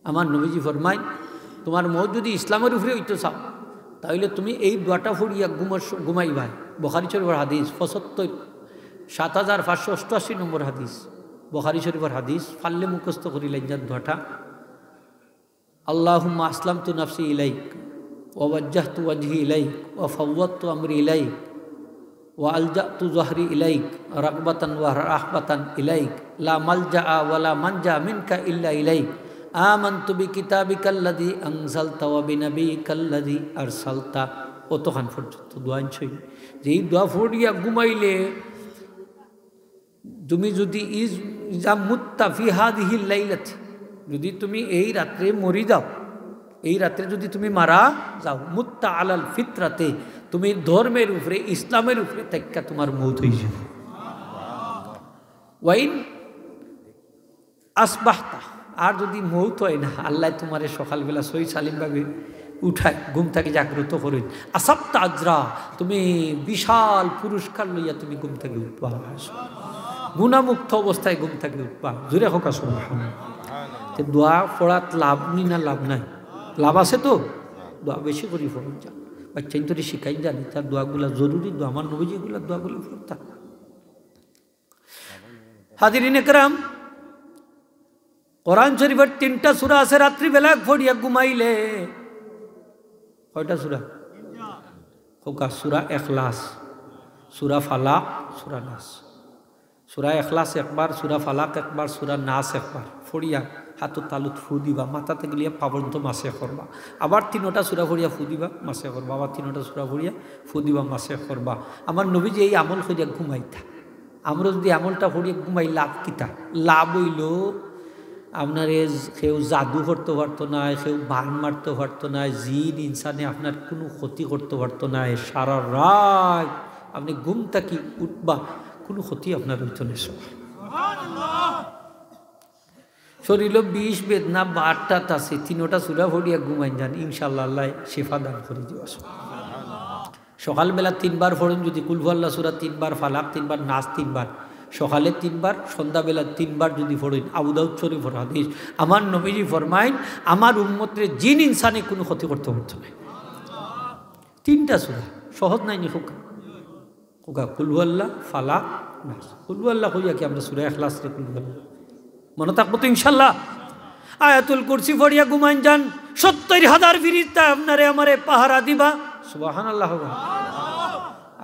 আমার নবীজি ফরমাইন, "তুমার মউত যুদি ইসলামর উপরে অইতো চাও, তাইলে তুমি এই দোয়াটা পড়িয়া ঘুমার স-, ঘুমাইবায়।" বুখারী শরীফর হাদিস, পঁচাত্তর, সাত হাজার পাঁচশো অষ্টআশি নম্বর হাদিস, বুখারী শরীফর হাদিস, পারলে মুখস্থ করিলাইন যান দোয়াটা। আল্লাহুম্মা আসলামতু নাফসি ইলাইক, ওয়া ওয়াজ্জাহতু ওয়াজহি ইলাইক, ওয়া ফাওয়াদতু আমরি ইলাইক, وألجأت ظهري إليك رغبة ورهبة إليك لا ملجأ ولا منجا منك إلا إليك آمنت بكتابك الذي أنزلت وبنبيك الذي أرسلت। অতখান পর্যন্ত দোয়া আনছইন। যে এই দোয়া পড়িয়া ঘুমাইলে তুমি যদি ইজ-, ইজা মুত্তা ফি হাদিহিল লাইলাতি, যদি তুমি এই রাত্রে মরি যাও, এই রাত্রে যদি তুমি মারা যাও, মুত্তা আলাল ফিতরাতে, তুমি ধর্মের উপরে, ইসলামের উপরে থাকিয়া তোমার মউত অইযিবো। ওয়াইন আসবাহতা, আর যদি মউত অয় না, আল্লায় তোমারে সকালবেলা সহি সালিমভাবে উঠায়, ঘুম থাকি জাগ্রত করইন, আসাবতা আজরা, তুমি বিশাল পুরস্কার লইয়া তুমি ঘুম থাকি উঠবা, গুনামুক্ত অবস্থায় ঘুম থাকি উঠবা। জোরে কউক্কা সুবহানাল্লাহ। তে দোয়া পড়াত লাভ নি না লাভ নাই? লাভ আছে তো। দোয়া বেশি করি পড়ইন যান, বাচ্চাইন্তরে শিখাইন যান, তার দোয়াগুলা জরুরি দোয়া, আমার নবীজি এগুলা দোয়াগুলা পড়তা। হাজিরিন একরাম, কোরআন শরীফের তিনটা সূরা আছে, রাত্রিবেলা পড়িয়া ঘুমাইলে। কয়টা সূরা? কউক্কা, সূরা ইখলাস, সূরা ফালাক, সূরা নাস। সূরা ইখলাস একবার, সূরা ফালাক একবার, সূরা নাস একবার। পড়িয়া হাতর তালুত ফু দিবা, মাথা থাকি লইয়া পা পর্যন্ত মাসেহ করবা। আবার তিনোটা সূরা পড়িয়া ফু দিবা, মাসেহ করবা। আবার তিনোটা সূরা পড়িয়া ফু দিবা, মাসেহ করবা। আমার নবীজি এই আমল করিয়া ঘুমাইতা। আমরা যদি আমলটা করি ঘুমাই, লাভ কিতা? লাভ অইলো, আপনারে কেউ জাদু করতো পারতো নায়, কেউ বান মারতো পারতো নায়, জিন ইনসানে আপনার কুনু ক্ষতি করতো পারতো নায়। সারা রাইত আপনে ঘুম থাকি উঠবা, কুনু ক্ষতি আপনার অইতো নায়। শরীলো বিষ বেদনা বাতটাত আছে, তিনোটা সূরা পড়িয়া ঘুমাইন যান, ইনশাআল্লাহ আল্লায় শিফা দান করি দিবা। সকালবেলা তিনবার পড়ইন, যদি কুলহু আল্লাহ সূরা তিনবার, ফালাক তিনবার, নাস তিনবার, সকালে তিনবার, সন্ধ্যাবেলা তিনবার যদি পড়ইন, আবু দাউদ শরীফর হাদিস, আমার নবীজি ফরমাইন, আমার উম্মতরে জিন ইনসানে কুনু ক্ষতি করতো পারতো নায়। তিনটা সূরা, সহজ নায় নি কউক্কা? কউক্কা, কুলহু আল্লাহ, ফালাক, নাস। কুলহু আল্লাহ কইয়া কি আমরা সূরা ইখলাসরে কুলহু আল্লাহ? মনো থাকবো তো ইনশাআল্লাহ? আয়াতুল কুরসি পড়িয়া ঘুমাইন যান, সত্তইর হাজার ফিরিস্তা আপনারে আমারে পাহারা দিবা। সুবহানাল্লাহ।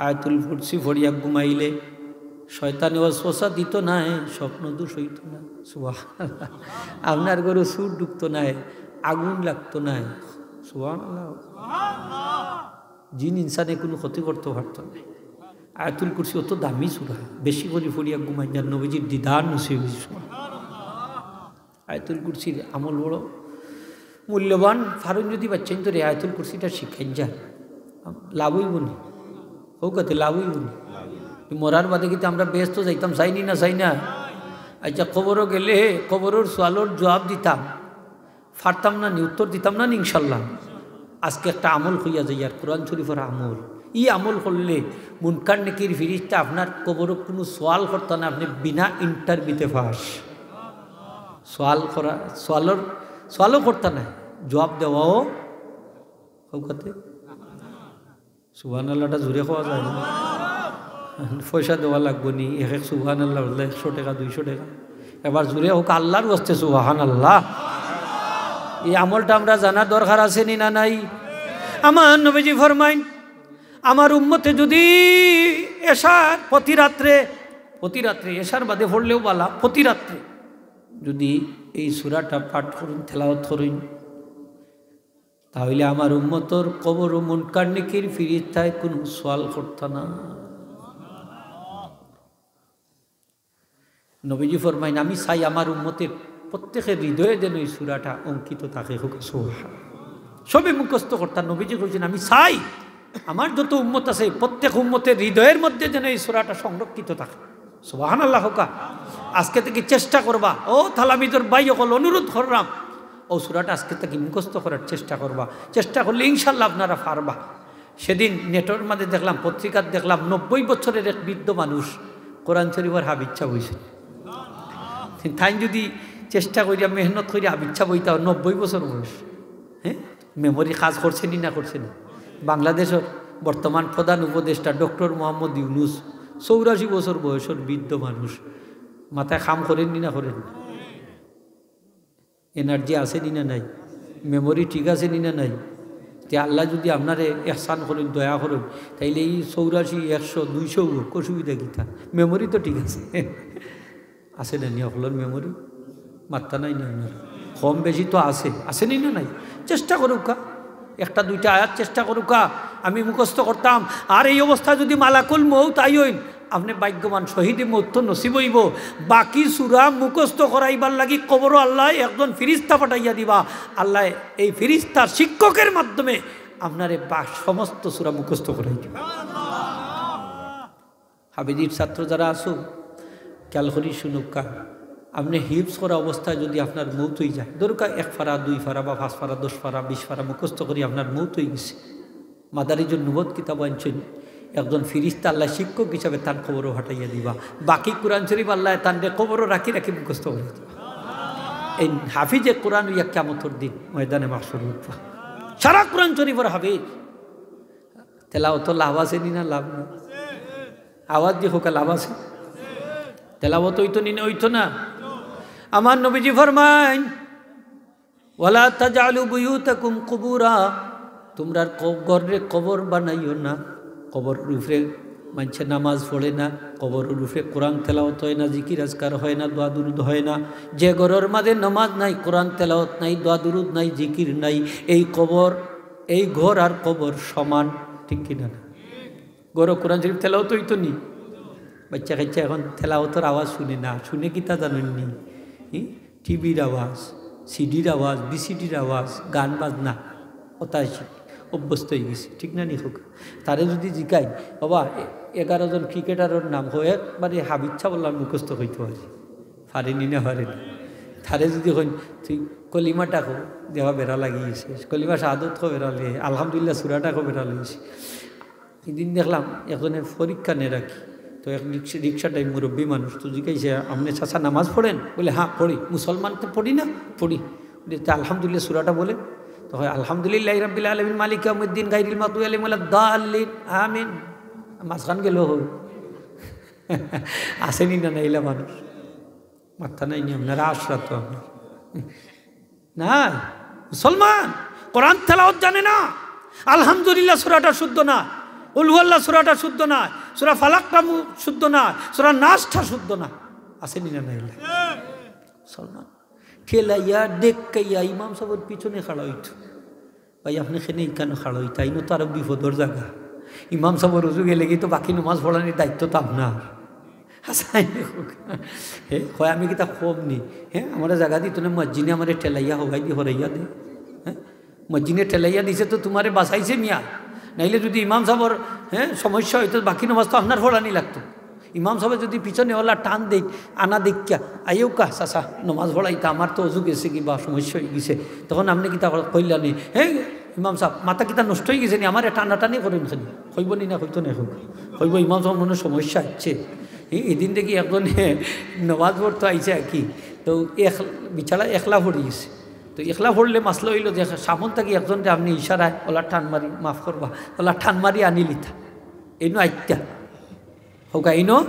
আয়াতুল কুরসি পড়িয়া ঘুমাইলে শয়তানে ওয়াসওয়াসা দিতো নায়, স্বপ্ন দোষ অইতো নায়। সুবহানাল্লাহ। আপনার ঘরো চুর ঢুকতো নায়, আগুন লাগতো নায়। সুবহানাল্লাহ। জিন ইনসানে কুনু ক্ষতি করতো পারতো নায়। আয়াতুল কুরসি অত দামি সূরা, বেশি করি পড়িয়া ঘুমাইন যান, নবীজির দিদার নসিব অইছে। আয়াতুল কুরসির আমল বড় মূল্যবান। পারইন যদি বাচ্চাইন্তরে আয়াতুল কুরসিটা শিখাইন যান, লাভ অইবো নি? কউক্কা তে লাভ অইবো নি? মরার বাদে কিন্তু আমরা বেহেস্তো যাইতাম, চাই নি না, চাই না? আচ্ছা, কবরো গেলে কবরর সওয়ালর জুয়াব দিতাম, পারতাম না নি, উত্তর দিতাম না নি ইনশাআল্লাহ? আজকে একটা আমল কইয়া যাইয়ার, কোরআন শরীফর আমল। ই আমল করলে মুনকার নেকির ফিরিস্তা আপনার কবরো কুনু সওয়াল করতা নায়, আপনে বিনা ইন্টারভিউতে পাস। সওয়াল করা, সওয়ালর, সওয়ালও করতা নায়, জুয়াব দেওয়াও। কউক্কা তে সুবহানাল্লাহটা জোরে কওয়া যায় না? পয়সা দেওয়া লাগবো নি, এক এক সুবহানাল্লাহ বললে একশো টেকা, দুইশো টেকা। এবার জোরে কউক্কা, আল্লাহর ওয়াস্তে সুবহানাল্লাহ। এই আমলটা আমরা জানা দরকার আছে নি না নাই? আমার নবীজি ফরমাইন, আমার উম্মতে যদি এশার প্রতি রাত্রে, প্রতি রাত্রে, এশার বাদে পড়লেও বালা, প্রতি রাত্রে যদি এই সূরাটা পাঠ করইন, তেলাওয়াত করইন, তাইলে আমার উম্মতর কবরো মুনকার নেকির ফিরিস্তায় কুনু সওয়াল করতা নায়। নবীজি ফরমাইন, আমি চাই আমার উম্মতের প্রত্যেকের হৃদয়ে যেন এই সূরাটা অঙ্কিত থাকে। কউক্কা সুবহান। সবে মুখস্থ করতা, নবীজি কইছইন, আমি চাই আমার যত উম্মত আছে, প্রত্যেক উম্মতের হৃদয়ের মধ্যে যেন এই সূরাটা সংরক্ষিত থাকে। সুবহানাল্লাহ কউক্কা। আজকে থাকি চেষ্টা করবা, ও তালামিজর ভাই অকল, অনুরোধ কররাম, অউ সূরাটা আজকে থাকি মুখস্থ করার চেষ্টা করবা। চেষ্টা করলে ইনশাআল্লাহ আপনারা পারবা। সেদিন নেটর মাঝে দেখলাম, পত্রিকাত দেখলাম, নব্বই বছরের এক বৃদ্ধ মানুষ কোরআন শরীফর হাফিজ সাব অইছে। তাইন যদি চেষ্টা করিয়া, মেহনত করিয়া হাফিজ সাব অইতা, নব্বই বছর বয়স, হ্যাঁ, মেমোরি কাজ করছে নি না করছে না? বাংলাদেশর বর্তমান প্রধান উপদেষ্টা ডক্টর মোহাম্মদ ইউনুস, চৌরাশি বছর বয়সর বৃদ্ধ মানুষ, মাথায় কাম করের নি না করের না? এনার্জি আছে নি না নাই? মেমোরি ঠিক আছে নি না নাই? তে আল্লায় যুদি আপনারে এহসান করইন, দয়া করইন, তাইলে ই চৌরাশি, একশো, দুইশো অউক, অসুবিধা কিতা? মেমোরি তো ঠিক আছে। আছে না নি অকলর মেমোরি? মাত্তা নাই নি আপনার? কম বেশি তো আছে, আছে নি না নাই? চেষ্টা করউক্কা, একটা দুইটা আয়াত চেষ্টা করউক্কা। আমি মুখস্থ করতাম, আর এই অবস্থায় যুদি মালাকুল মউত আইন, আপনে ভাগ্যবান, শহীদে মউত তো নসিব অইবো। বাকি সূরা মুখস্থ করাইবার লাগি কবরো আল্লায় একজন ফিরিস্তা পাঠাইয়া দিবা। আল্লায় এই ফিরিস্তার শিক্ষকের মাধ্যমে আপনারে বা-, সমস্ত সূরা মুখস্থ করাই দিবা। হাফিজির ছাত্র যারা আছো, খেয়াল করি শুনউক্কা। আপনে হিফজ করা অবস্থায় যুদি আপনার মউত অইযায়, ধরউক্কা এক পারা, দুই পারা বা পাঁচ পারা, দশ পারা, বিশ পারা মুখস্থ করি আপনার মউত অইগেছে, মাদারিজুন নুবুওয়াত কিতাবো আনছইন, একজন ফিরিস্তা আল্লায় শিক্ষক হিসাবে তান কবরো পাঠাইয়া দিবা। বাকি কোরআন শরীফ আল্লায় তানরে কবরো রাখি রাখি মুখস্থ করাই দিবা। এই হাফিজে কোরআন অইয়া কিয়ামতর দিন ময়দানে মাহশরো উঠবা। সারা কোরআন শরীফর হাফিজ। তেলাওয়াতো লাভ আছে নি না লাভ নাই? আওয়াজ দি কউক্কা, লাভ আছে? তেলাওয়াত অইতো নি না অইতো না? আমার নবীজি ফরমাইন, "ওয়ালা তাজআলু বুয়ুতাকুম কুবুরা", তুমরার ক-, ঘররে কবর বানাইও না। কবরর উপরে মানষে নামাজ পড়ে না, কবরর উপরে কোরআন তেলাওয়াত হয় না, জিকির আজকার হয় না, দোয়া দুরুদ হয় না। যে ঘরর মাঝে নামাজ নাই, কোরআন তেলাওয়াত নাই, দোয়া দুরুদ নাই, জিকির নাই, এই কবর, এই ঘর আর কবর সমান, ঠিক কিনা না? ঘরো কোরআন শরীফ তেলাওয়াত অইতো নি? বাচ্চা কাচ্চা এখন তেলাওয়াতর আওয়াজ শুনে না, শুনে কিতা জানইন নি? হি? টিভির আওয়াজ, সিডির আওয়াজ, ভিসিডির আওয়াজ, গান বাজনা, ওতায় সে অভ্যস্ত অইগেছে, ঠিক না নি কউক্কা? তারে যুদি জিকাই, "বাবা, এ-, এগারো জন ক্রিকেটারর নাম কও, একবারে হাফিজ ছাবর লাখান মুখস্থ কইতো পারে।" পারে নি না পারে নি? তারে যুদি কইন, "তুই কলিমাটা কও", দেখবা বেড়া লাগি গেছে। কলিমা শাহাদত কও, বেড়া লইয়া, আলহামদুলিল্লাহ সূরাটা কও, বেড়া লইছে। এদিন দেখলাম একজনে পরীক্ষা নে রাখি, তো এক রিক্সা, রিক্সাটাই মুরব্বী মানুষ, তো জিকাইছে, "আপনে চাচা নামাজ পড়েন?" বলে, "হ্যাঁ, পড়ি।" "মুসলমান তো পড়ি না?" "পড়ি।" বলে, "তা আলহামদুলিল্লাহ সূরাটা বলেন।" তো কয়, "আলহামদুলিল্লাহি রাব্বিল আলামিন, মালিকি ইয়াউমিদ্দিন, গায়রিল মাগদুবি আলাইহিম ওয়ালাদ দাল্লিন, আমিন।" মাঝখান গেল হো। আছে নি না, না ইলা মানুষ? মাত্তা নাই নি আপনার? আশরা তো আপনার। না, মুসলমান, কোরআন তেলাওয়াত জানে না। আলহামদুলিল্লাহ সূরাটা শুদ্ধ না, কুল হুয়াল্লাহ সূরাটা শুদ্ধ না, সূরা ফালাকটা মু-, শুদ্ধ না, সূরা নাসটা শুদ্ধ না। আছে নি না, না ইলা? মুসলমান। ঠেলাইয়া, ডেক্কাইয়া ইমাম সাবর পিছনে খাড়া অইতো। ভাই, আপনে কেনে ইখানো খাড়া অইতা? ইনো তো আরো বিপদর জাগা। ইমাম সাবর অজু গেলেগি তো বাকি নমাজ পড়ানির দায়িত্ব তো আপনার। হাছাই নি কউক্কা? হে, কয় আমি কিতা কম নি? হে, আমারে জাগা দিতো না, মসজিদে আমারে ঠেলাইয়া হবাই দি হরাইয়া দে। হে? মসজিদে ঠেলাইয়া দিছে তো তুমারে বাঁচাইছে মিয়া। নাইলে যুদি ইমাম সাবর, হে, সমস্যা অইতো, বাকি নমাজ তো আপনার পড়ানি লাগতো। ইমাম সাবে যুদি পিছনে অলা টান দেইন, আনা দেখিয়া, "আইউক্কা, চাচা, নমাজ পড়াইতা, আমার তো অজু গেছেগি বা সমস্যা অইগেছে।" তখন আপনে কিতা কর-, কইলা নি, "হে, ইমাম সাব, মাথা কিতা নষ্ট অইগেছে নি? আমারে টানাটানি করইন কেনে?" কইবো নি না, কইতো না, কইবো। কইবো, "ইমাম সাব, মনে সমস্যা অইছে।" ই-, ইদিন দেখি একজন নমাজ পড়তো আইছে আর কি, তো এক-, বেচারা একলা পড়ি গেছে। তো একলা পড়লে মাসলা অইলো যে সামন থাকি একজনরে আপনে ইশারায় অলা টান মারি, মাফ করবা, অলা টান মারি আনিলিতা। এইনো আইতা। কউক্কা, ইনো?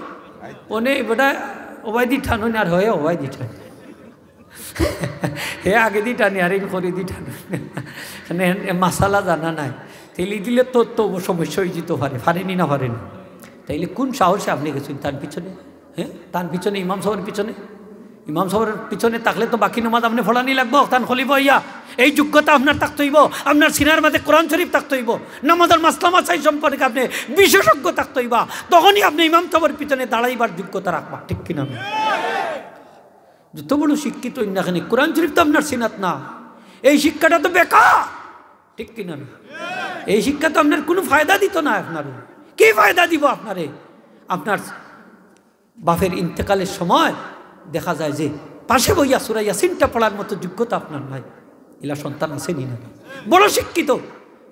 অনে বেটা অবায়দি টানইন আর হয় অবায়দি টান। হে আগেদি টানে আর ইন করেদি টানে। মানে, এ মাসালা জানা নাই। তাইলে দিলে তো, তো সমস্যা অইযিতো পারে। পারে নি না পারে নি? তাইলে কুন সাহসে আপনে গেছইন তান পিছনে? হে? তান পিছনে, ইমাম সাবর পিছনে? ইমাম সাবর পিছনে থাকলে তো বাকি নমাজ আপনে পড়ানি লাগবো, তান খলিফা অইয়া। এই যোগ্যতা আপনার থাকতে অইবো, আপনার সিনার মাঝে কোরআন শরীফ থাকতে অইবো, নমাজর মাসলা মাসাইল সম্পর্কে আপনে বিশেষজ্ঞ থাকতে অইবা, তখনই আপনে ইমাম সাবর পিছনে দাঁড়াইবার যোগ্যতা রাখবা, ঠিক কিনা না? যত বড় শিক্ষিত অইন না কেনে, কোরআন শরীফ তো আপনার সিনাত না, এই শিক্ষাটা তো বেকার, ঠিক কিনা না? এই শিক্ষা তো আপনার কুনু ফায়দা দিতো না আপনারে। কি ফায়দা দিবো আপনারে? আপনার বাপের ইন্তেকালের সময় দেখা যায় যে পাশে বইয়া সূরা ইয়াসিনটা পড়ার মতো যোগ্যতা আপনার নাই। ইলা সন্তান আছে নি না? বড় শিক্ষিত,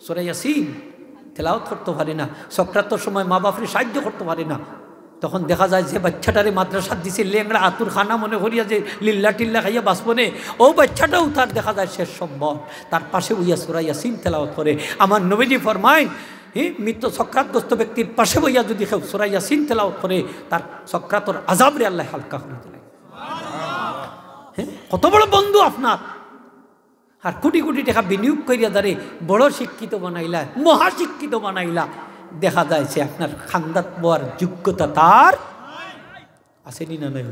সূরা ইয়াসিন তেলাওয়াত করতো পারে না, সকরাতর সময় মা বাপরে সাহায্য করতো পারে না। তখন দেখা যায় যে বাচ্চাটারে মাদ্রাসাত দিছে, লেংড়া আতুর খানা মনে করিয়া যে লিল্লা টিল্লা খাইয়া বাঁচবো নে, অউ বাচ্চাটাও তার দেখা যায় শেষ সম্বল, তার পাশে বইয়া সূরা ইয়াসিন তেলাওয়াত করে। আমার নবীজি ফরমাইন, হি, মৃত সকরাতগ্রস্ত ব্যক্তির পাশে বইয়া যুদি কেউ সূরা ইয়াসিন তেলাওয়াত করে, তার সকরাতর আযাবরে আল্লায় হালকা করি দিলাইন। হে, কত বড় বন্ধু আপনার। আর কোটি কোটি টেকা বিনিয়োগ করিয়া তারে বড় শিক্ষিত বানাইলা, মহাশিক্ষিত বানাইলা, দেখা যাইছে আপনার খান্দাত বওয়ার যোগ্যতা তার আছে নি না নাই?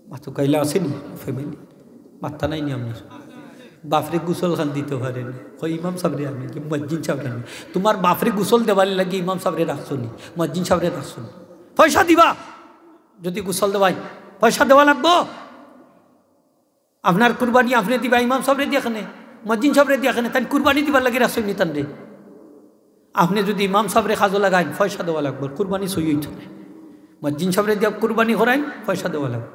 মাতো কাইলা আছে নি ফ্যামিলি? মাত্তা নাই নি আপনার? বাফরে গোসল খান দিতো পারে না। কই ইমাম সাবরে আনি, কি মুয়াজ্জিন সাবরে আনি? তুমার বাফরে গোসল দেবার লাগি ইমাম সাবরে রাখছো নি, মুয়াজ্জিন সাবরে রাখছো নি? পয়সা দিবা, যদি গোসল দেওয়াই পয়সা দেওয়া লাগবো। আপনার কুরবানি আপনে দিবা, ইমাম সাবরে দিয়া কেনে, মুয়াজ্জিন সাবরে দিয়া কেনে, তাইন কুরবানি দিবার লাগি রাখছইন নি তানরে। আপনে যদি ইমাম সাবরে কাজো লাগাইন, পয়সা দেওয়া লাগবো, কুরবানি সই অইতো নায়। মুয়াজ্জিন সাবরে দিয়া কুরবানি করাইন, পয়সা দেওয়া লাগবো।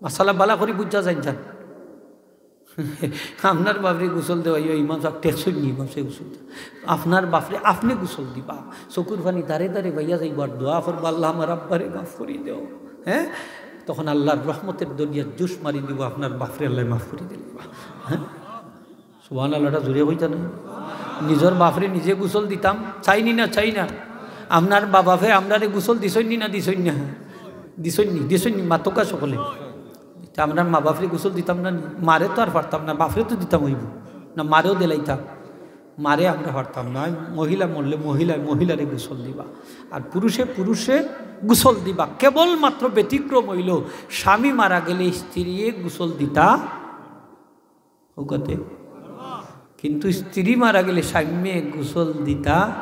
মাসালা বালা করি বুঝা যাইন যান। আপনার বাফরে গোসল দেওয়াইও, ইমাম সাব টেকছইন নি, ইমাম সাব গোসল দেওয়া। আপনার বাফরে আপনে গোসল দিবা, চকুর পানি দারে দারে বাইয়া যাইবো, আর দোয়া করবা, "আল্লাহ, আমার আব্বারে মাফ করি দেও।" হ্যাঁ, তখন আল্লাহর রহমতের দরিয়ার জোশ মারি দিব, আপনার বাফরে আল্লাহ মাফ করি দিবা। হ্যাঁ, সুবহানাল্লাহটা জোরে কইতা না? নিজর বাফরে নিজে গোসল দিতাম, চাইনি না, চাই না। আপনার বাবাফে আমরারে গোসল দিছইন নি না, দিছইন না? দিছইন নি, দিছইন নি, মাতোকা সকলে। তে আমরার মা বাফরে গোসল দিতাম না নি? মারে তো আর পারতাম না, বাফরে তো দিতাম অইবো না, মারেও দিলাইতাম। মারে আমরা পারতাম না, মহিলা মরলে মহিলায় মহিলারে গোসল দিবা, আর পুরুষে পুরুষে গোসল দিবা। কেবলমাত্র ব্যতিক্রম অইলো, স্বামী মারা গেলে স্ত্রীয়ে গোসল দিতা হউকাতে, কিন্তু স্ত্রী মারা গেলে স্বামীয়ে গোসল দিতা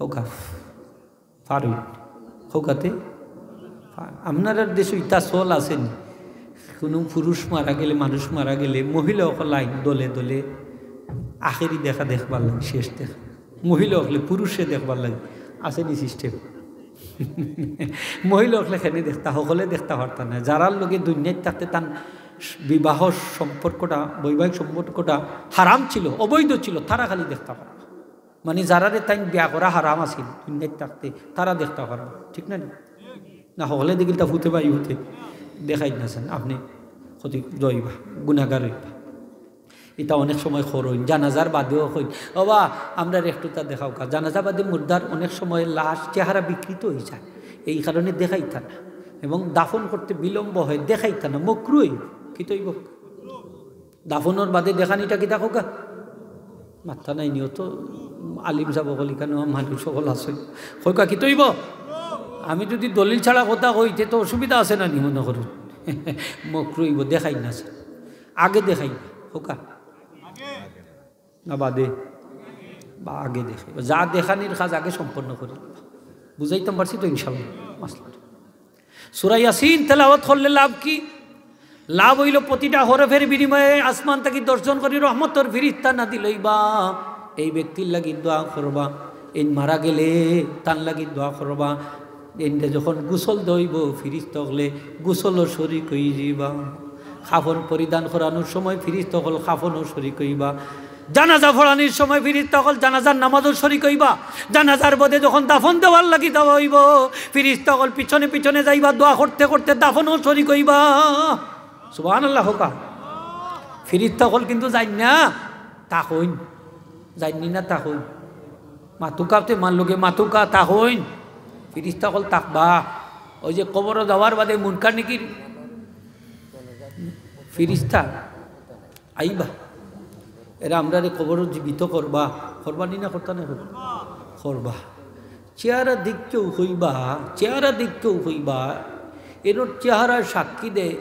হউকা পারইন, হউকাতে। আপনারার দেশো ইতা চল আছে নি? কুনু পুরুষ মারা গেলে, মানুষ মারা গেলে মহিলা অকল আইন দলে দলে আখেরি দেখা দেখবার লাগি, শেষ দেখা। মহিলা অকলে পুরুষে দেখবার লাগি আছে নি সিস্টেম? মহিলা অকলে কেনে দেখতা, হকলে দেখতা পারতা না। যারার লগে দুনিয়াত থাকতে তান বিবাহ সম্পর্কটা, বৈবাহিক সম্পর্কটা হারাম ছিল, অবৈধ ছিল, তারা খালি দেখতা পারবা। মানে যারারে তাইন বিয়া করা হারাম আছিল দুনিয়াত থাকতে, তারা দেখতা পারবা, ঠিক না নি? না হকলে দেখিলতা ফুতে বাই ফুতে দেখাই না চান, আপনে ক্ষতি অইবা, গুনাগার অইবা। ইতা অনেক সময় করইন, জানাজার বাদেও কইন, "ওবা, আমরারে একটুতা দেখাউক্কা।" জানাজা বাদে মুর্দার অনেক সময় লাশ চেহারা বিকৃত অই যায়, এই কারণে দেখাইতা না, এবং দাফন করতে বিলম্ব হয়, দেখাইতা না, মকরু অইবো। কিতা অইবো? দাফনর বাদে দেখানিটা কিতা কউক্কা? মাত্তা নাই নি, অত আলিম সাব অকল ইখানো মানুষ অকল আছে। কউক্কা কিতা অইবো? আমি যদি দলিল ছাড়া কথা কই, তে তো অসুবিধা আছে না নি মনো করইন? মকরু অইবো, দেখাই না। আগে দেখাই, কউক্কা। না বাদে? বা আগে দেখাই। যা দেখানির কাজ আগে সম্পন্ন করি। বুঝাইতাম পারছি তো ইনশাআল্লাহ মাসলাটা? সূরা ইয়াসিন তেলাওয়াত করলে লাভ কি? লাভ অইলো প্রতিটা হরফের বিনিময়ে আসমান থাকি দশজন করি রহমতর ফিরিস্তা নাজিল অইবা। এই ব্যক্তির লাগি দোয়া করবা, এইন মারা গেলে তান লাগি দোয়া করবা। এইনরে যখন গোসল দেওয়া অইবো, ফিরিস্তা অকলে গোসলও শরিক অইযিবা। কাফন পরিধান করানোর সময় ফিরিস্তা অকল কাফনও শরিক অইবা। জানাজা পড়ানির সময় ফিরিস্তা অকল জানাজার নামাজও শরিক অইবা। জানাজার বাদে যখন দাফন দেওয়ার লাগি দেওয়া অইবো, ফিরিস্তা অকল পিছনে পিছনে যাইবা, দোয়া করতে করতে দাফনও শরিক অইবা। সুবহানাল্লাহ কউক্কা। ফিরিস্তা অকল কিন্তু যাইন না, থাকইন। যাইন নি না, থাকইন। মাতোকা তে মার লগে মাতোকা, থাকইন। ফিরিস্তা অকল থাকবা। ওই যে কবরো যাওয়ার বাদে মুনকার নাকির ফিরিস্তা আইবা। এরা আমরারে কবরো জীবিত করবা। করবা নি না করতা না? করবা। চেহারা দেখিয়াউ কইবা, চেহারা দেখিয়াউ কইবা, এনর চেহারায় সাক্ষী দেয়,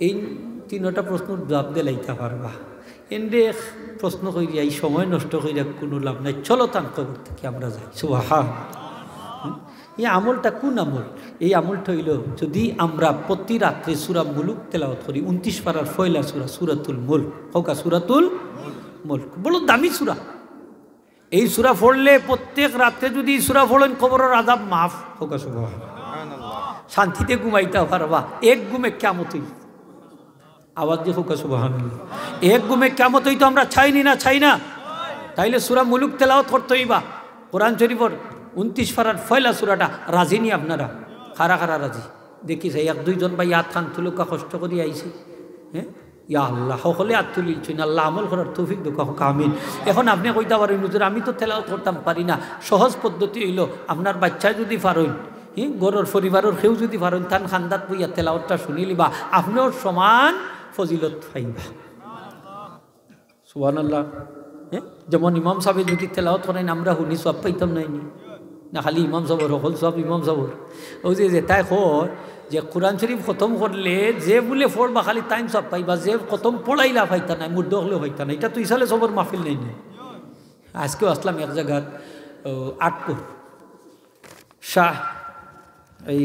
এই তিনটা প্রশ্নর জুয়াব দিলাইতা পারবা। এনরে প্রশ্ন করিয়া এই সময় নষ্ট করিয়া কুনু লাভ নাই। চলো তান কবর থাকি আমরা যাই। সুবহান। হুম? এই আমলটা কুন আমল? এই আমলটা অইলো যদি আমরা প্রতি রাত্রে সূরা মুলুক তেলাওয়াত করি, ঊনত্রিশ পারার পয়লা সূরা, সূরাতুল মুলক। কউক্কা সূরাতুল মুলক। বড় দামি সূরা। এই সূরা পড়লে প্রত্যেক রাত্রে যদি এই সূরা পড়ইন, কবরর আযাব মাফ। কউক্কা সুবহান। শান্তিতে ঘুমাইতা পারবা, এক ঘুমে কিয়ামত অইবো। আওয়াজ দিয়া কউক্কা সুবহানাল্লাহ। এক ঘুমে কিয়ামত অইতো আমরা চাই নি না, চাই না? তাইলে সূরা মুলুক তেলাওয়াত করতে অইবা। কোরআন শরীফর ঊনত্রিশ পারার পয়লা সূরাটা। রাজি নি আপনারা? কারা কারা রাজি? দেখি চাই, এক দুইজন ভাই আত খান তুলউক্কা, কষ্ট করি আইছি। হ্যাঁ? ইয়া আল্লাহ, হকলে আত তুলিলছইন, আল্লাহ আমল করার তৌফিক দেউক্কা, কউক্কা আমিন। এখন আপনে কইতা পারইন, "হুজুর, আমি তো তেলাওয়াত করতাম পারি না, সহজ পদ্ধতি অইলো, আপনার বাইচ্চায় যদি পারইন, হি, ঘরর পরিবারর কেউ যদি পারইন, তান খান্দাত বইয়া তেলাওয়াতটা শুনিলিবা, আপনেও সমান ফজিলত পাইবা।" সুবহানাল্লাহ। হ্যাঁ, যেমন ইমাম সাহেব যদি তেলাওয়াত করেন, আমরা হুনি সওয়াব পাইতাম নাইনি? না, খালি ইমাম সাহেবর, হকল সওয়াব ইমাম সাহেবর। অউ যে যেতায় কয় যে কোরআন শরীফ খতম করলে যে বুলে পড়বা খালি তাইন সওয়াব পাইবা, যে খতম পড়াইলা পাইতা নায়, মুর্দা অকলেও পাইতা নায়। ইটা তো ইসালে সওয়াবর মাহফিল নাইনি? আজকেও আসলাম এক জাগাত, ও, আটকর শাহ, এই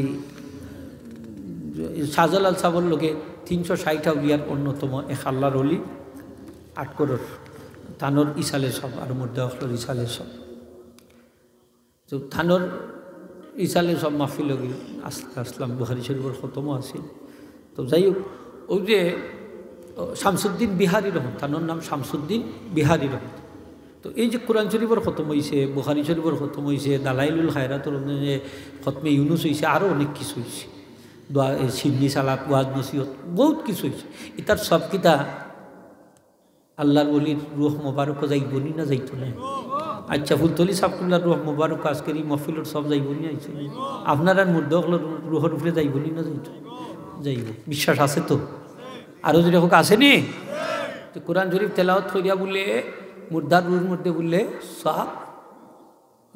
শাহজালাল সাহেবর লগে তিনশো ষাইট আউলিয়ার অন্যতম এক আল্লাহর অলি, আটকরর, তানর ইসালে সওয়াব আর মুর্দা অকলর ইসালে সওয়াব। তো তানর ইসালে সওয়াব মাহফিল অইল, আস-, আসলাম, বুখারী শরীফর খতমও আছিল। তো যাই হোক, অউ যে, ও, শামসুদ্দিন বিহারী রহমত, তানর নাম শামসুদ্দিন বিহারী রহমত। তো এই যে কোরআন শরীফর খতম অইছে, বুখারী শরীফর খতম অইছে, দালাইলুল খায়রাতর খতমে ইউনুস অইছে, আরও অনেক কিছু অইছে। দোয়া, এই সিন্নি সালাত, ওয়াজ নসিহত, বউত কিছু অইছে। ইতার সওয়াব কিতা আল্লাহর ওলির রুহ মোবারকো যাইবো নি না যাইতো না? আচ্ছা, ফুলতলি সাবকুল্লার রুহ মোবারক আজকের এই মাহফিলর সওয়াব যাইবো নি আইছে? আপনারার মুর্দা অকলর রুহর উপরে যাইবো নি না যাইতো? যাইবো। বিশ্বাস আছে তো? আরো জোরে কউক্কা, আছে নি? তো কোরআন শরীফ তেলাওয়াত করিয়া বুলে মুর্দার রুহর মধ্যে বুলে সওয়াব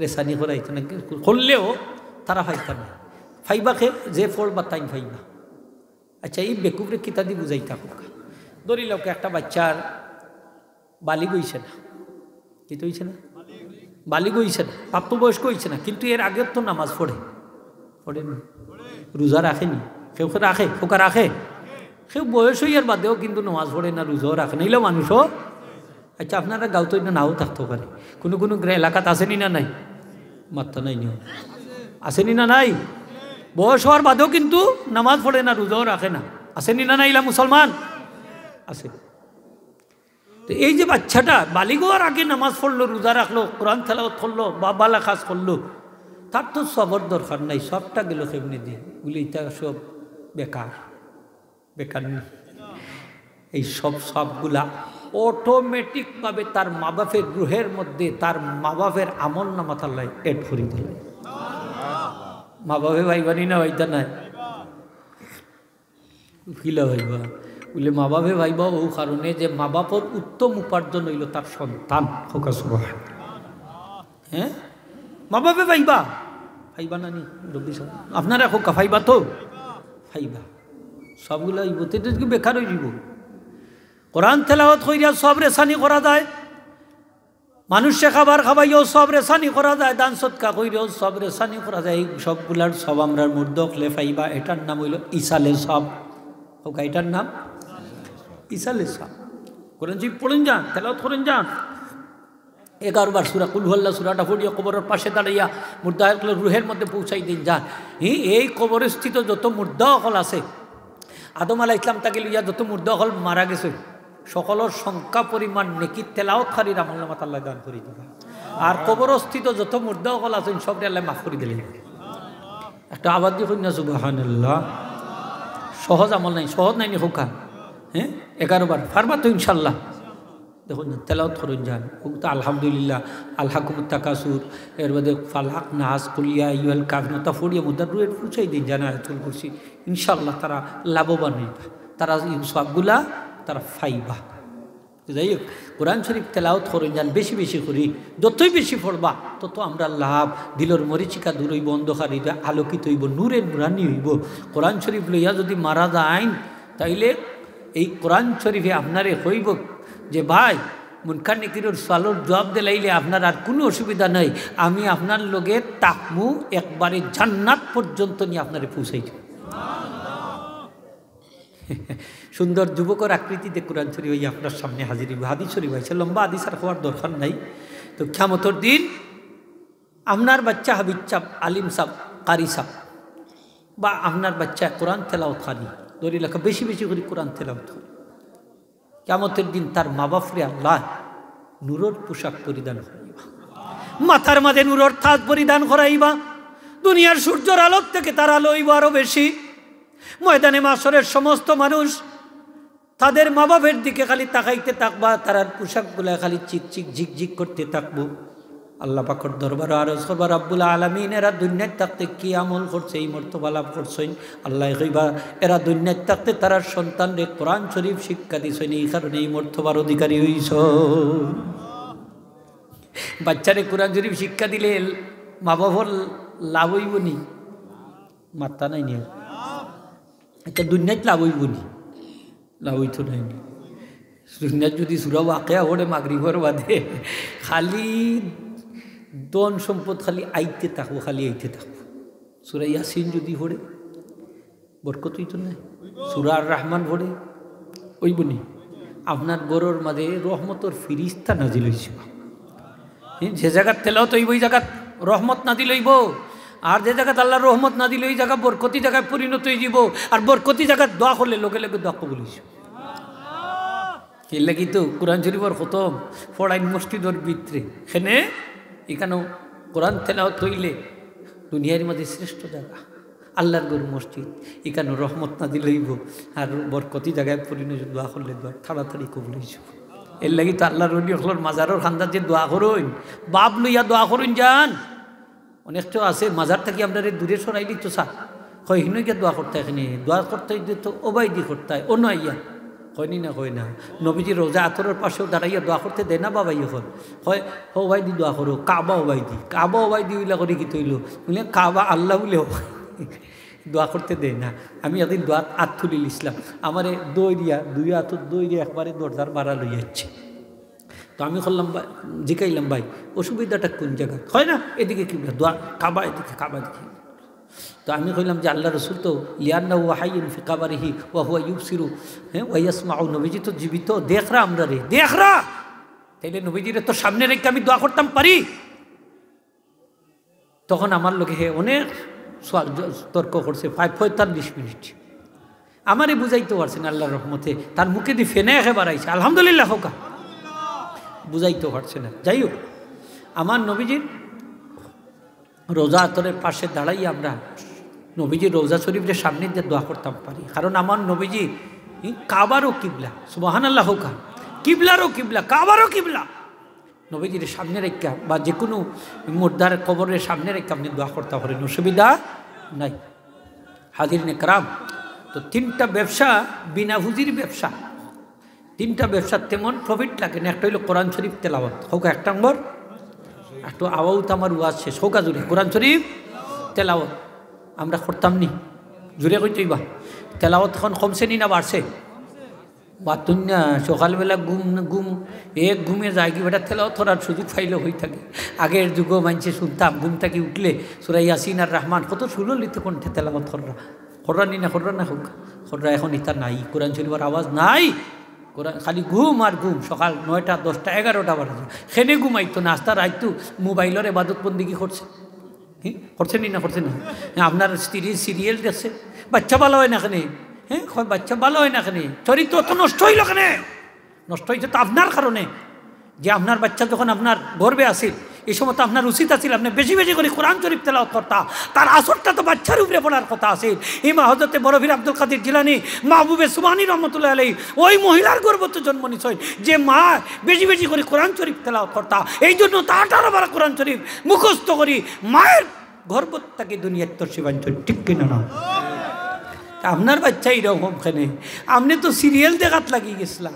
রেসানি করাইতো না, করলেও তারা পাইতা না। পাইবা কে? যে পড়বা তাইন পাইবা। আচ্ছা, এই বেকুবরে কিতা দি বুঝাইতা কউক্কা? ধরি লউক্কা একটা বাইচ্চার বালিগ অইছে না, কিতা অইছে না? বালিগ অইছে না, প্রাপ্তবয়স্ক অইছে না, কিন্তু এর আগে তো নামাজ পড়ে, পড়ে নি? রোজা রাখে নি? কেউ কেউ রাখে, কউক্কা রাখে। কেউ বয়স অইয়ার বাদেও কিন্তু নামাজ পড়ে না, রোজাও রাখে না, ইলা মানুষও। আচ্ছা, আপনারার গাঁওত ইতা নাও থাকতো পারে, কুনু কুনু গ্রা-, এলাকাত আছে নি না নাই? মাত্তা নাই নি? আছে নি না নাই? বয়স অওয়ার বাদেও কিন্তু নামাজ পড়ে না, রোজাও রাখে না, আছে নি না নাই? ইলা মুসলমান আছে। তো এই যে বাইচ্চাটা বালিগ অওয়ার আগে নামাজ পড়লো, রোজা রাখলো, কোরআন তেলাওয়াত করলো, বা ভালা কাজ করলো, তার তো সওয়াবর দরকার নাই, সওয়াবটা গেল কেমনে দি? বুলে ইতা সব বেকার, বেকার নি? এই সব সওয়াবগুলা অটোমেটিকভাবে তার মা বাপের রুহের মধ্যে, তার মা বাপের আমল নামাত আল্লায় add করি দিলা। মা বাপে পাইবা নি না পাইতা নায়? কিলা পাইবা? বুলে মা বাপে পাইবা অউ কারণে যে মা বাপর উত্তম উপার্জন অইলো তার সন্তান। কউক্কা সুবহান। হ্যাঁ, মা বাপে পাইবা, পাইবা না নি? রব্বি সাহেব, আপনারা কউক্কা, পাইবা তো? পাইবা। সওয়াবগুলা অইবো, তে ইটা কি বেকার অইযিবো? কোরআন তেলাওয়াত করিয়া সওয়াব রেসানি করা যায়, মানুষরে খাবার খাবাইয়াও সওয়াব রেসানি করা যায়, দান সদকা করিয়াও সওয়াব রেসানি করা যায়। এই সবগুলার সওয়াব আমরার মুর্দা অকলে পাইবা। এটার নাম অইলো ইসালে সওয়াব। কউক্কা, এটার নাম ইসালে সওয়াব। কোরআন শরীফ পড়ইন যান, তেলাওয়াত করইন যান। এগারো বার সূরা কুল হু আল্লাহ সূরাটা পড়িয়া কবরর পাশে দাঁড়াইয়া মুর্দা অকলর রুহের মধ্যে পৌঁছাই দিন যান। হি, এই কবরস্থিত যত মুর্দা অকল আছে, আদম আলাইহিস সালাম থাকি লইয়া যত মুর্দা অকল মারা গেছে, সকলর সংখ্যা পরিমাণ নেকি তেলাওয়াতকারীর আমলনামাত আল্লায় দান করি দিবা। আর কবরস্থিত যত মুর্দা অকল আছইন, সবরে আল্লায় মাফ করি দিলা। একটা আওয়াজ দি কইন না সুবহানাল্লাহ। সহজ আমল নায়নি, সহজ নায়নি কউক্কা? হ্যাঁ, এগারো বার পারবা তো ইনশাআল্লাহ? দেখইন না, তেলাওয়াত করইন যান। অউ তো আলহামদুলিল্লাহ, আলহাকুমুত তাকাসুর, এর বাদে ফালাক, নাস, কুল ইয়া আইয়ুহাল কাফিরুন, অতা পড়িয়া মুর্দার রুহে পৌঁছাই দিন যান আয়াতুল কুরসি। ইনশাআল্লাহ তারা লাভবান অইবা, তারা ই সওয়াবগুলা তারা পাইবা। যাই হোক, কোরআন শরীফ তেলাওয়াত করইন যান বেশি বেশি করি, যতই বেশি পড়বা তত আমরার লাভ। দিলর মরিচিকা দূর অইবো, অন্ধকার অইবো, আলোকিত অইবো, নূরে নুরানি অইবো। কোরআন শরীফ লইয়া যুদি মারা যাইন, তাইলে এই কোরআন শরীফে আপনারে কইবো যে, "ভাই, মুনকার নেকিরর সওয়ালর জুয়াব দিলাইলে আপনার আর কুনু অসুবিধা নাই, আমি আপনার লগে থাকমু, একবারে জান্নাত পর্যন্ত নিয়া আপনারে পৌঁছাই দিমু।" সুন্দর যুবকর আকৃতিতে কোরআন শরীফ অইয়া আপনার সামনে হাজির অইবো। হাদিস শরীফ আইছে, লম্বা হাদিস আর কওয়ার দরকার নাই। তো কিয়ামতর দিন আপনার বাইচ্চা হাফিজ সাব, আলিম সাব, কারি সাব, বা আপনার বাইচ্চা কোরআন তেলাওয়াতকারী, ধরি লউক্কা বেশি বেশি করি কোরআন তেলাওয়াত করে। কিয়ামতর দিন তার মা বাপরে আল্লায় নূরর পোশাক পরিধান করাইবা, মাথার মাঝে নূরর তাজ পরিধান করাইবা, দুনিয়ার সূর্যর আলোর থাকি তার আলো অইবো আরো বেশি। ময়দানে মাশরের সমস্ত মানুষ তাদের মা বাপের দিকে খালি তাকাইতে থাকবা, তারার পোশাকগুলা খালি চিকচিক ঝিকঝিক করতে থাকবো। আল্লাহ পাকর দরবারো আরজ করবা, রব্বুল আলামিন, এরা দুনিয়াত থাকতে কি আমল করছে, এই মর্তবা লাভ করছইন। আল্লায় কইবা, এরা দুনিয়াত থাকতে তারার সন্তানরে কোরআন শরীফ শিক্ষা দিছইন, এই কারণে এই মর্তবার অধিকারী অইছইন। বাচ্চারে কোরআন শরীফ শিক্ষা দিলে মা বাবার লাভ অইবো নি? মাত্তা নাই নি? আচ্ছা, দুনিয়াত লাভ অইবো নি? লাভ অইতো নায় নি? দুনিয়াত যুদি সূরা ওয়াকিয়া পড়ে মাগরিবর বাদে, খালি ধন সম্পদ খালি আইতে থাকবো, খালি আইতে থাকবো। সূরা ইয়াসিন যুদি পড়ে, বরকত অইতো নায়? সূরা আর রহমান পড়ে, অইবো নি? আপনার ঘরর মাঝে রহমতর ফিরিস্তা নাজিল অইছে। হুম, যে জাগাত তেলাওয়াত অইবো, ওই জাগাত রহমত নাজিল অইবো। আর যে জাগাত আল্লাহর রহমত নাজিল, ওই জাগা বরকতি জাগায় পরিণত অইযিবো। আর বরকতি জাগাত দোয়া করলে লগে লগে দোয়া কবুল অইযিবো। এর লাগি তো কোরআন শরীফর খতম পড়াইন মসজিদর ভিতরে। কেনে? ইখানো কোরআন তেলাওয়াত অইলে দুনিয়ার মাঝে শ্রেষ্ঠ জাগা, আল্লাহর ঘর মসজিদ, ইখানো রহমত নাজিল অইবো। আর বরকতি জাগায় পরিণত, দোয়া করলে দোয়া তাড়াতাড়ি কবুল অইযিবো। এর লাগি তো আল্লাহর ওলি অকলর মাজারর কান্দাত যে দোয়া করইন, ভাব লইয়া দোয়া করইন যান। অনেক তো আছে, মাজার থাকি আমরারে দূরে সরাইলিতো চায়। কয়, "হিনো গিয়া দোয়া করতায় কেনে? দোয়া করতায় তো অবায়দি করতায়, অনো আইয়া।" কয় নি না, কয় না। নবীজির রওজা আতরর পাশেও দাঁড়াইয়া দোয়া করতে দেয় না বাবাই অকল। কয়, "অবায়দি দোয়া করো, কাবা অবায়দি।" কাবা অবায়দি অইলা করি কিতা অইলো? বুলে, "কাবা আল্লাহ বুলে অবায়দি।" দোয়া করতে দেয় না। আমি একদিন দোয়াত আত তুলিলিছলাম, আমারে দৌড়িয়া, দুই আতর দৌড়িয়া একবারে দরজার বারা লইয়া আইছে। তো আমি কইলাম, "ভাই," জিকাইলাম, "ভাই, অসুবিধাটা কোন জাগাত?" কয় না, "এদিকে কিবলা, দোয়া, কাবা এদিকে, কাবা এদিকে।" তো আমি কইলাম যে, "আল্লাহ রসুল তো, লিআন্নাহু হাইয়ুন ফি কাবারিহি ওয়া হুয়া ইউবসিরু, হ্যাঁ, ওয়া ইয়াসমাউ, নবীজি তো জীবিত, দেখরা আমরারে, দেখরা। তাইলে নবীজিরে তো সামনে রাখিয়া আমি দোয়া করতাম পারি।" তখন আমার লগে হে অনেক সওয়াল জ-, তর্ক করছে, প্রায় পঁয়তাল্লিশ মিনিট। আমারে বুঝাইতো পারছে না, আল্লাহর রহমতে তার মুখেদি ফেনা একেবারে আইছে। আলহামদুলিল্লাহ কউক্কা। বুঝাইতো পারছে না। যাই হোক, আমার নবীজির রওজা আতরের পাশে দাঁড়াইয়া আমরা নবীজির রওজা শরীফরে সামনে দিয়া দোয়া করতাম পারি, কারণ আমার নবীজি, ই, কাবারও কিবলা। সুবহানাল্লাহ কউক্কা। কিবলারও কিবলা, কাবারও কিবলা। নবীজির সামনে রাখিয়া বা যে কুনু মুর্দার কবরের সামনে রাখিয়া আপনে দোয়া করতা পারইন, অসুবিধা নাই। হাজিরিনে কেরাম, তো তিনটা ব্যবসা বিনা পুঁজির ব্যবসা। তিনটা ব্যবসাত তেমন profit লাগে না। একটা অইলো কোরআন শরীফ তেলাওয়াত, কউক্কা এক নম্বর। একটু আওয়াউত আমার ওয়াজ শেষ, কউক্কা জুরে কোরআন শরীফ তেলাওয়াত। আমরা করতাম নি? জুরে কইতে অইবা। তেলাওয়াত এখন কমছে নি না বাড়ছে? বাতুন না, সকালবেলা ঘুম, ঘুম, এক ঘুমে যায়গি বেটা, তেলাওয়াত করার সুযোগ পাইলে অই থাকে। আগের যুগো মানষে শুনতাম, ঘুম থাকি উঠলে সূরা ইয়াসিন আর রহমান কত সুললিত কণ্ঠে তেলাওয়াত কররা। কররা নি না, কররা না কউক্কা, কররা। এখন ইতা নাই, কোরআন শরীফর আওয়াজ নাই। কোরআন, খালি ঘুম আর ঘুম। সকাল নয়টা, দশটা, এগারোটা বাজে, কেনে ঘুমাইতো না, আস্তা রাইত তো মোবাইলর এবাদত বন্দেগি করছে। হি? করছে নি না, করছে না? হ্যাঁ, আপনার স্ত্রীর serial দেখছে, বাচ্চা ভালা অয় না কেনে? হ্যাঁ, কয়, "বাচ্চা ভালা অয় না কেনে? চরিত্র তো নষ্ট অইলো কেনে?" নষ্ট অইছে তো আপনার কারণে। যে আপনার বাচ্চা যখন আপনার গর্ভে আছিল, এই সময় তো আপনার উচিত আছিল আপনে বেশি বেশি করি কোরআন শরীফ তেলাওয়াত করতা। তার আসরটা তো বাচ্চার উপরে পড়ার কথা আছিল। ইমাম হযরতে বড় পীর আব্দুল কাদির জিলানী, মাহবুবে সুবহানী রহমতুল্লাহ আলাইহি, ওই মহিলার গর্ভ তো জন্ম নিছইন, যে মা বেশি বেশি করি কোরআন শরীফ তেলাওয়াত করতা। এই জন্য তো আঠারো পারা কোরআন শরীফ মুখস্থ করি মায়ের গর্ভ থাকি দুনিয়াত তশরিফ আনছইন, ঠিক কিনা না? তা আপনার বাচ্চা এরকম কেনে? আপনে তো serial দেখাত লাগি গেছলা,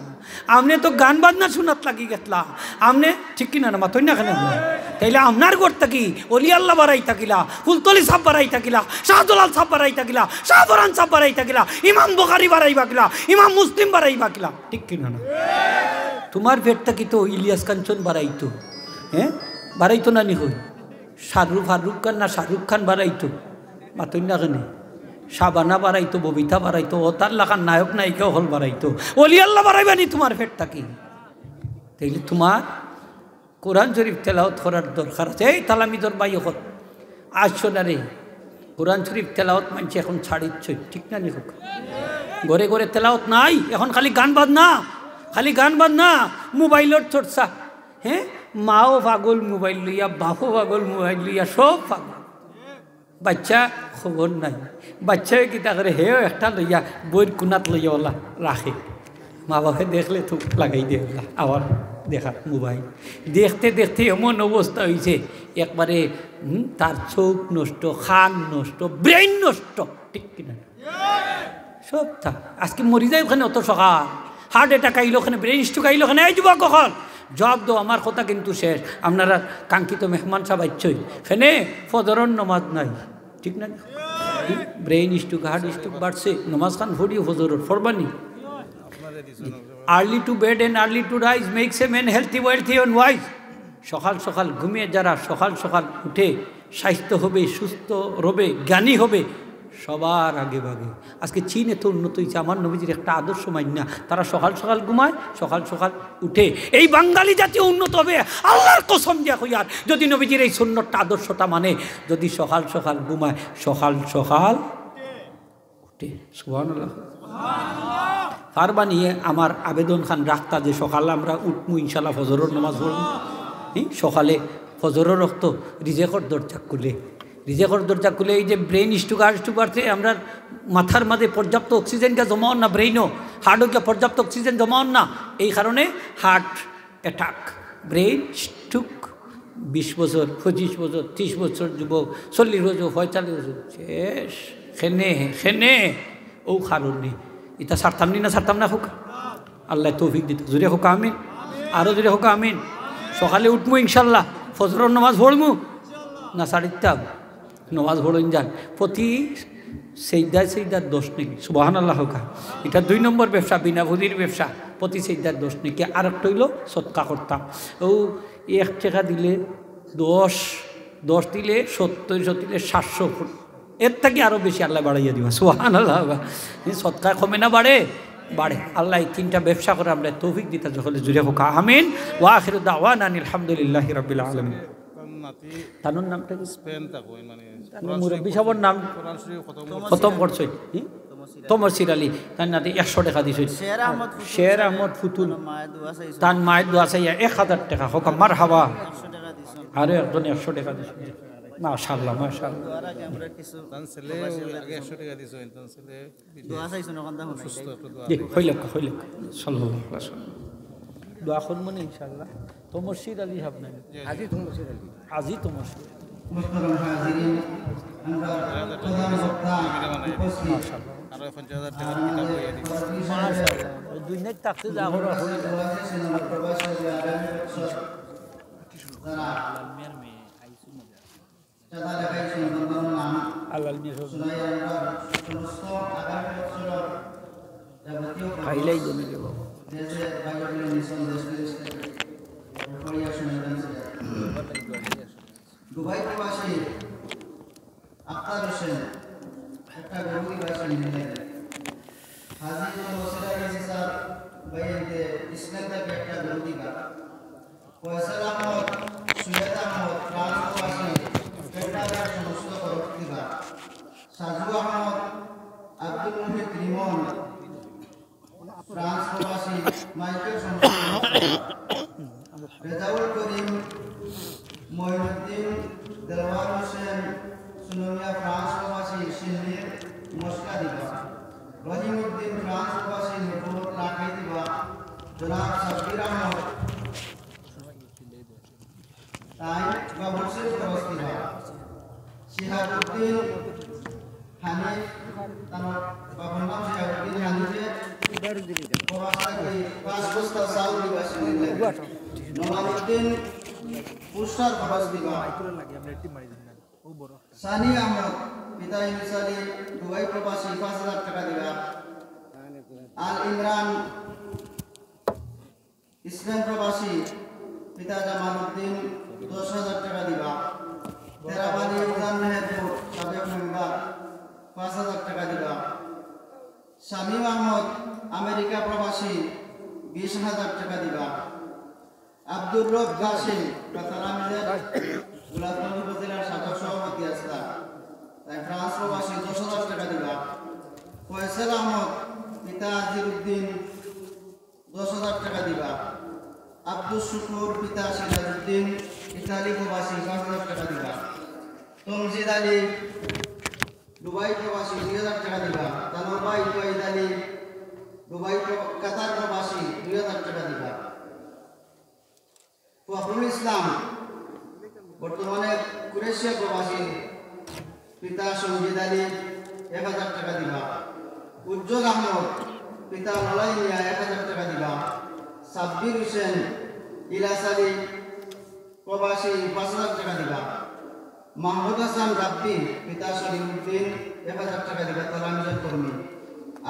আপনে তো গান বাজনা শুনাত লাগি গেছলা, আপনে, ঠিক কিনা না? মাতইন না কেনে আপনে? তাইলে আপনার ঘর থাকি অলি আল্লাহ বাড়াই থাকিলা, ফুলতলি সাব বাড়াই থাকিলা, শাহজালাল সাব বাড়াই থাকিলা, শাহপরান সাব বাড়াই থাকিলা, ইমাম বুখারী বাড়াইবা কিলা, ইমাম মুসলিম বাড়াইবা কিলা, ঠিক কিনা না? তুমার পেট থাকি তো ইলিয়াস কাঞ্চন বাড়াইতো, হ্যাঁ, বাড়াইতো না নি? কই, শাহরুখ, ফারুক খান না শাহরুখ খান বাড়াইতো, মাতইন না কেনে? শাবানা বাড়াইতো, ববিতা বাড়াইতো, অতার লাখান নায়ক নায়িকা অকল বাড়াইতো। অলি আল্লাহ বাড়াইবা নি তুমার পেট থাকি? তাইলে তুমার কোরআন শরীফ তেলাওয়াত করার দরকার আছে। এই তালামিদর ভাই অকল, আইসো না রে, কোরআন শরীফ তেলাওয়াত মানষে এখন ছাড়ি দিছইন, ঠিক না নি কউক্কা? ঘরে ঘরে তেলাওয়াত নাই, এখন খালি গান বাজনা, খালি গান বাজনা, মোবাইলর চর্চা। হ্যাঁ, মাও পাগল মোবাইল লইয়া, বাপও পাগল মোবাইল লইয়া, সব পাগল। বাচ্চা খবর নাই। বাচ্চায় কিতা করে, হেও একটা লইয়া বইর কুনাত লইয়া অলা রাখে। মা বাপে দেখলে তো লাগাই দেয় অলা। আবার দেখা মোবাইল দেখতে দেখতে এমন অবস্থা হইছে, একবারে, হুম, তার চোখ নষ্ট, কান নষ্ট, ব্রেইন নষ্ট, ঠিক কিনা? সব তা। আজকে মরি যায় ওখানে অত সকাল, হার্ট অ্যাটাক আইলো ওখানে, ব্রেইন স্ট্রোক আইলো ওখানে। এই যুবক অকল, জবাব দেও, আমার কথা কিন্তু শেষ। আপনারা কাঙ্ক্ষিত মেহমান সাব আইছইন, এখানে ফজরর নমাজ নাই, ঠিক না? ব্রেইন স্ট্রোক, হার্ট স্ট্রোক বাড়ছে, নমাজ খান ফড়িও ফজরর, ফরবানি। Early to bed and early to rise makes a man healthy, wealthy and wise. সকাল সকাল ঘুমিয়ে যারা সকাল সকাল উঠে স্বাস্থ্য হবে, সুস্থ রবে, জ্ঞানী হবে, সবার আগে ভাগে। আজকে চীন এত উন্নত হইছে, আমার নবীজির একটা আদর্শ মাইন্না। তারা সকাল সকাল ঘুমায়, সকাল সকাল উঠে। এই বাঙালি জাতীয় উন্নত হবে, আল্লাহর কসম দিয়া কইয়ার, যদি নবীজির এই সুন্নতটা, আদর্শটা মানে, যদি সকাল সকাল ঘুমায়, সকাল সকাল উঠে। সুবহানাল্লাহ। পারবানি আমার আবেদন খান রাখতা যে সকালে আমরা উঠমু, ইনশাল্লাহ ফজরর নামাজ পড়মু। হ্যাঁ, সকালে ফজরর রক্ত রিজেকর দরজা খুলে, রিজেকর দরজা খুলে। এই যে ব্রেইন স্ট্রোক, হার্ট স্ট্রোক বাড়ছে, আমরা মাথার মাঝে পর্যাপ্ত অক্সিজেনটা জমা অর না, ব্রেইনও, হার্টও গিয়া পর্যাপ্ত অক্সিজেন জমা অর না, এই কারণে হার্ট অ্যাটাক, ব্রেইন স্ট্রোক। বিশ বছর, পঁচিশ বছর, ত্রিশ বছর যুবক, চল্লিশ বছর, পঁয়তাল্লিশ বছর, শেষ। খেনে, খেনে, ও কারণে। ইটা ছাড়তাম নি না, ছাড়তাম না, হোক। আল্লাহ তৌফিক দিতা। জুরে হোক আমিন। আরো জুরে হোক আমিন। সকালে উঠমু ইনশাল্লাহ, ফজরর নামাজ পড়মু, না ছাড়িতাম। নমাজ পড়ইন যান, প্রতি সেজদায় সেজদার দশ নেকি। সুবহানাল্লাহ হোক। ইটা দুই নম্বর ব্যবসা, বিনা পুঁজির ব্যবসা, প্রতি সেজদার দশ নেকি। আর একটা হইলো সদকা করতাম, ও এক টাকা দিলে দশ, দশ দিলে সত্তর, সত্তর দিলে সাতশো, এর থাকি আরো বেশি আল্লাহ বাড়াইয়া দিবা। সুবহানাল্লাহ। এই সদকায় কমে না বাড়ে? বাড়ে। আল্লাহ এই তিনটা ব্যবসা করে আমরা তৌফিক দিতা, যখন জুরে হোক আমিন। ওয়া আখিরু দাওয়ানা আনিল হামদুলিল্লাহি রাব্বিল আলামিন। তানুর নামটা কি? স্পেন তা কই মানে তানুর মুরব্বি সাহেবের নাম? কোরআন শরীফ খতম খতম করছে। কি? তমরশির আলী। তার নাতে একশো টাকা দিছে। শের আহমদ ফুতুল। শের আহমদ ফুতুল। তার মায়ের দোয়া চাইছে। তার মায়ের দোয়া চাইয়া এক হাজার টাকা। হোক, মারহাবা। একশো টাকা দিছে। আরো একজন একশো টাকা দিছে। মাশাআল্লাহ, মাশাআল্লাহ। দোয়ার আগে আমরা কিছু তান ছেলে আগে একশো টাকা দিছে, তান ছেলে দোয়া চাইছে না, কান্দা হুনাই। অসুস্থ, একটু দোয়া জি, করি। হইল, হইল। সাল্লাল্লাহু আলাইহি ওয়াসাল্লাম। দোয়া করবো না ইনশাআল্লাহ। তমরশির আলী সাহেব নাই? জি, জি। আজি তমরশির আলী। আজি তমরশির। মুহতারাম হাজিরিন, আমরা প্রধান বক্তা উপস্থিত। মাশাআল্লাহ। আরো পঞ্চাশ হাজার টাকার কিতাব লইয়া দিই। মাশাআল্লাহ। ওই দুই নাইট থাকতে যা করো, হইল। দোয়া চাইছেন আমরা প্রবাসী আগামী বছর যারা চাঁদা লেখাই সন্তানদের নাম আল্লাহ নিয়ে সব শুনাই আমরা সমস্ত আগামী বছর যাবতীয় খরচ খাইলাই জমি দেব। দেশে বাইরে নিছন দেশ বিদেশ থেকে পড়িয়া শুনে যাচ্ছে। দুবাই প্রবাসী আক্তার হোসেন একটা গরু দিবা শুনে নিলেন। হাজি তো বসিরা গেছে স্যার, ভাই এতে ইসলাম থেকে একটা গরু দিবা। ফয়সাল আহমদ, সৈয়দ আহমদ, ফ্রান্স প্রবাসী, পেট্রালের সমস্ত খরচ দিবা। সাজু আহমদ, আব্দুল মুহিত রিমন, ফ্রান্স প্রবাসী, মাইকেল সমস্ত খরচ দিবা। রেজাউল করিম, মঈনুদ্দিন, দেলওয়ার হোসেন, সুনমিয়া ফ্রান্স প্রবাসী, সিন্নির মশলা দিবা। রহিমউদ্দিন ফ্রান্স প্রবাসী, নবুয়ত লাখাই দিবা। জনাব সাব্বির আহমদ, তাই বাবুর্চির খরচ দিবা। শিহাবুদ্দিন হানিফ, তার বাবার নাম শিহাবুদ্দিন হানিফে, প্রবাস থাকি পাঁচ বস্তা চাউল দিবা। নমাজউদ্দিন পুষ্টার খরচ দিবা। সানি আহমদ, পিতা ইউনুস আলী, দুবাই প্রবাসী, পাঁচ হাজার টাকা দিবা। আল ইমরান, স্পেন প্রবাসী পিতা জামালউদ্দিন দশ হাজার টাকা দিবা। তেরাবালি ইমরান মেহেরপুর সাবেক মেম্বার পাঁচ হাজার টাকা দিবা। শামীম আহমদ আমেরিকা প্রবাসী বিশ হাজার টাকা দিবা। আব্দুর রব কাসিম কাতারামিজের গোলাপগঞ্জ উপজেলার সাবেক সভাপতি আসলা, তাই ফ্রান্স প্রবাসী দশ হাজার টাকা দিবা। ফয়সাল আহমদ পিতা আজির উদ্দিন দশ হাজার টাকা দিবা। আব্দুস শুকুর পিতা সিরাজউদ্দিন ইতালি প্রবাসী পাঁচ হাজার টাকা দিবা। তমজিদ আলী দুবাই প্রবাসী দুই হাজার টাকা দিবা। তানুর ভাই ওয়াহিদ আলী দুবাই প্র-, কাতার প্রবাসী দুই হাজার টাকা দিবা। ইসলাম, বর্তমানে কুরেশিয়া প্রবাসী, পিতা সঞ্জিদ আলী এক হাজার টাকা দিবা। উজ্জ্বল আহমদ, পিতা লড়াই মিয়া এক হাজার টাকা দিবা। সাব্বির হোসেন, ইলাস আলী প্রবাসী পাঁচ হাজার টাকা দিবা। মাহমুদ হাসান রাব্বি, পিতা সলিমুদ্দিন এক হাজার টাকা দিবা, তালামিজর কর্মী।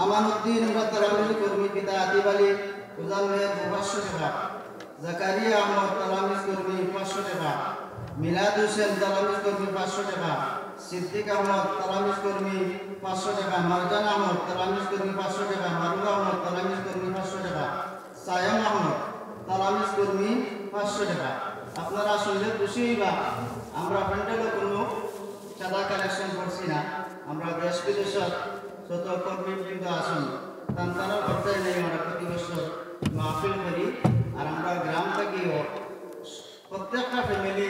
আমানুদ্দিন, আমরা তালামিজর কর্মী, পিতা আতিফ আলী, উজান মেহের পাঁচশো টাকা। জাকারিয়া আহমদ, তালামিজ কর্মী, পাঁচশো টাকা। মিলাদ হোসেন, তালামিজ কর্মী, পাঁচশো টাকা। সিদ্দিক আহমদ, তালামিজ কর্মী, পাঁচশো টাকা। মারজান আহমদ, তালামিজ কর্মী, পাঁচশো টাকা। মারুফ আহমদ, তালামিজ কর্মী, পাঁচশো টাকা। সায়াম আহমদ, তালামিজ কর্মী, পাঁচশো টাকা। আপনারা শুনলে খুশি হইবা, আমরা প্যান্ডেলও কোনো চাঁদা কালেকশন করছি না। আমরা দেশ বিদেশর যত কর্মীবৃন্দ আছেন, তান তারা করতে নেই, আমরা প্রতি বছর মাহফিল করি। আর আমরা গ্রাম থাকিও প্রত্যেকটা ফ্যামিলি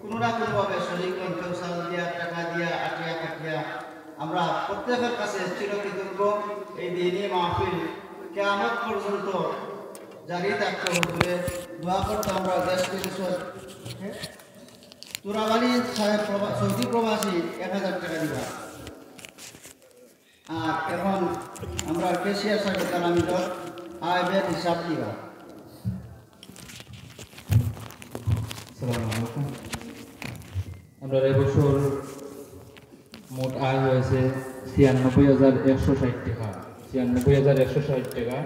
কোনো না কোনোভাবে শরিক হন, কেউ চাল দিয়া, টাকা দিয়া, আটিয়া কাটিয়া। আমরা প্রত্যেকের কাছে চিরকৃতজ্ঞ। এই দিনই মাহফিল কিয়ামত পর্যন্ত জারি থাকতে হবে বলে দোয়া করতে আমরা দেশ বিদেশর। তুরাব আলী সাহেব প্রবা-, সৌদি প্রবাসী এক হাজার টাকা দিবা। আর এখন আমরা ক্যাশিয়ার সাহেব তালামিজর আয় ব্যয়ের হিসাব দিবা। আসসালামু আলাইকুম। আমরা এবছর মোট আয় হয়েছে ছিয়ানব্বই হাজার একশো ষাট টাকা। ছিয়ানব্বই হাজার একশো ষাট টাকা।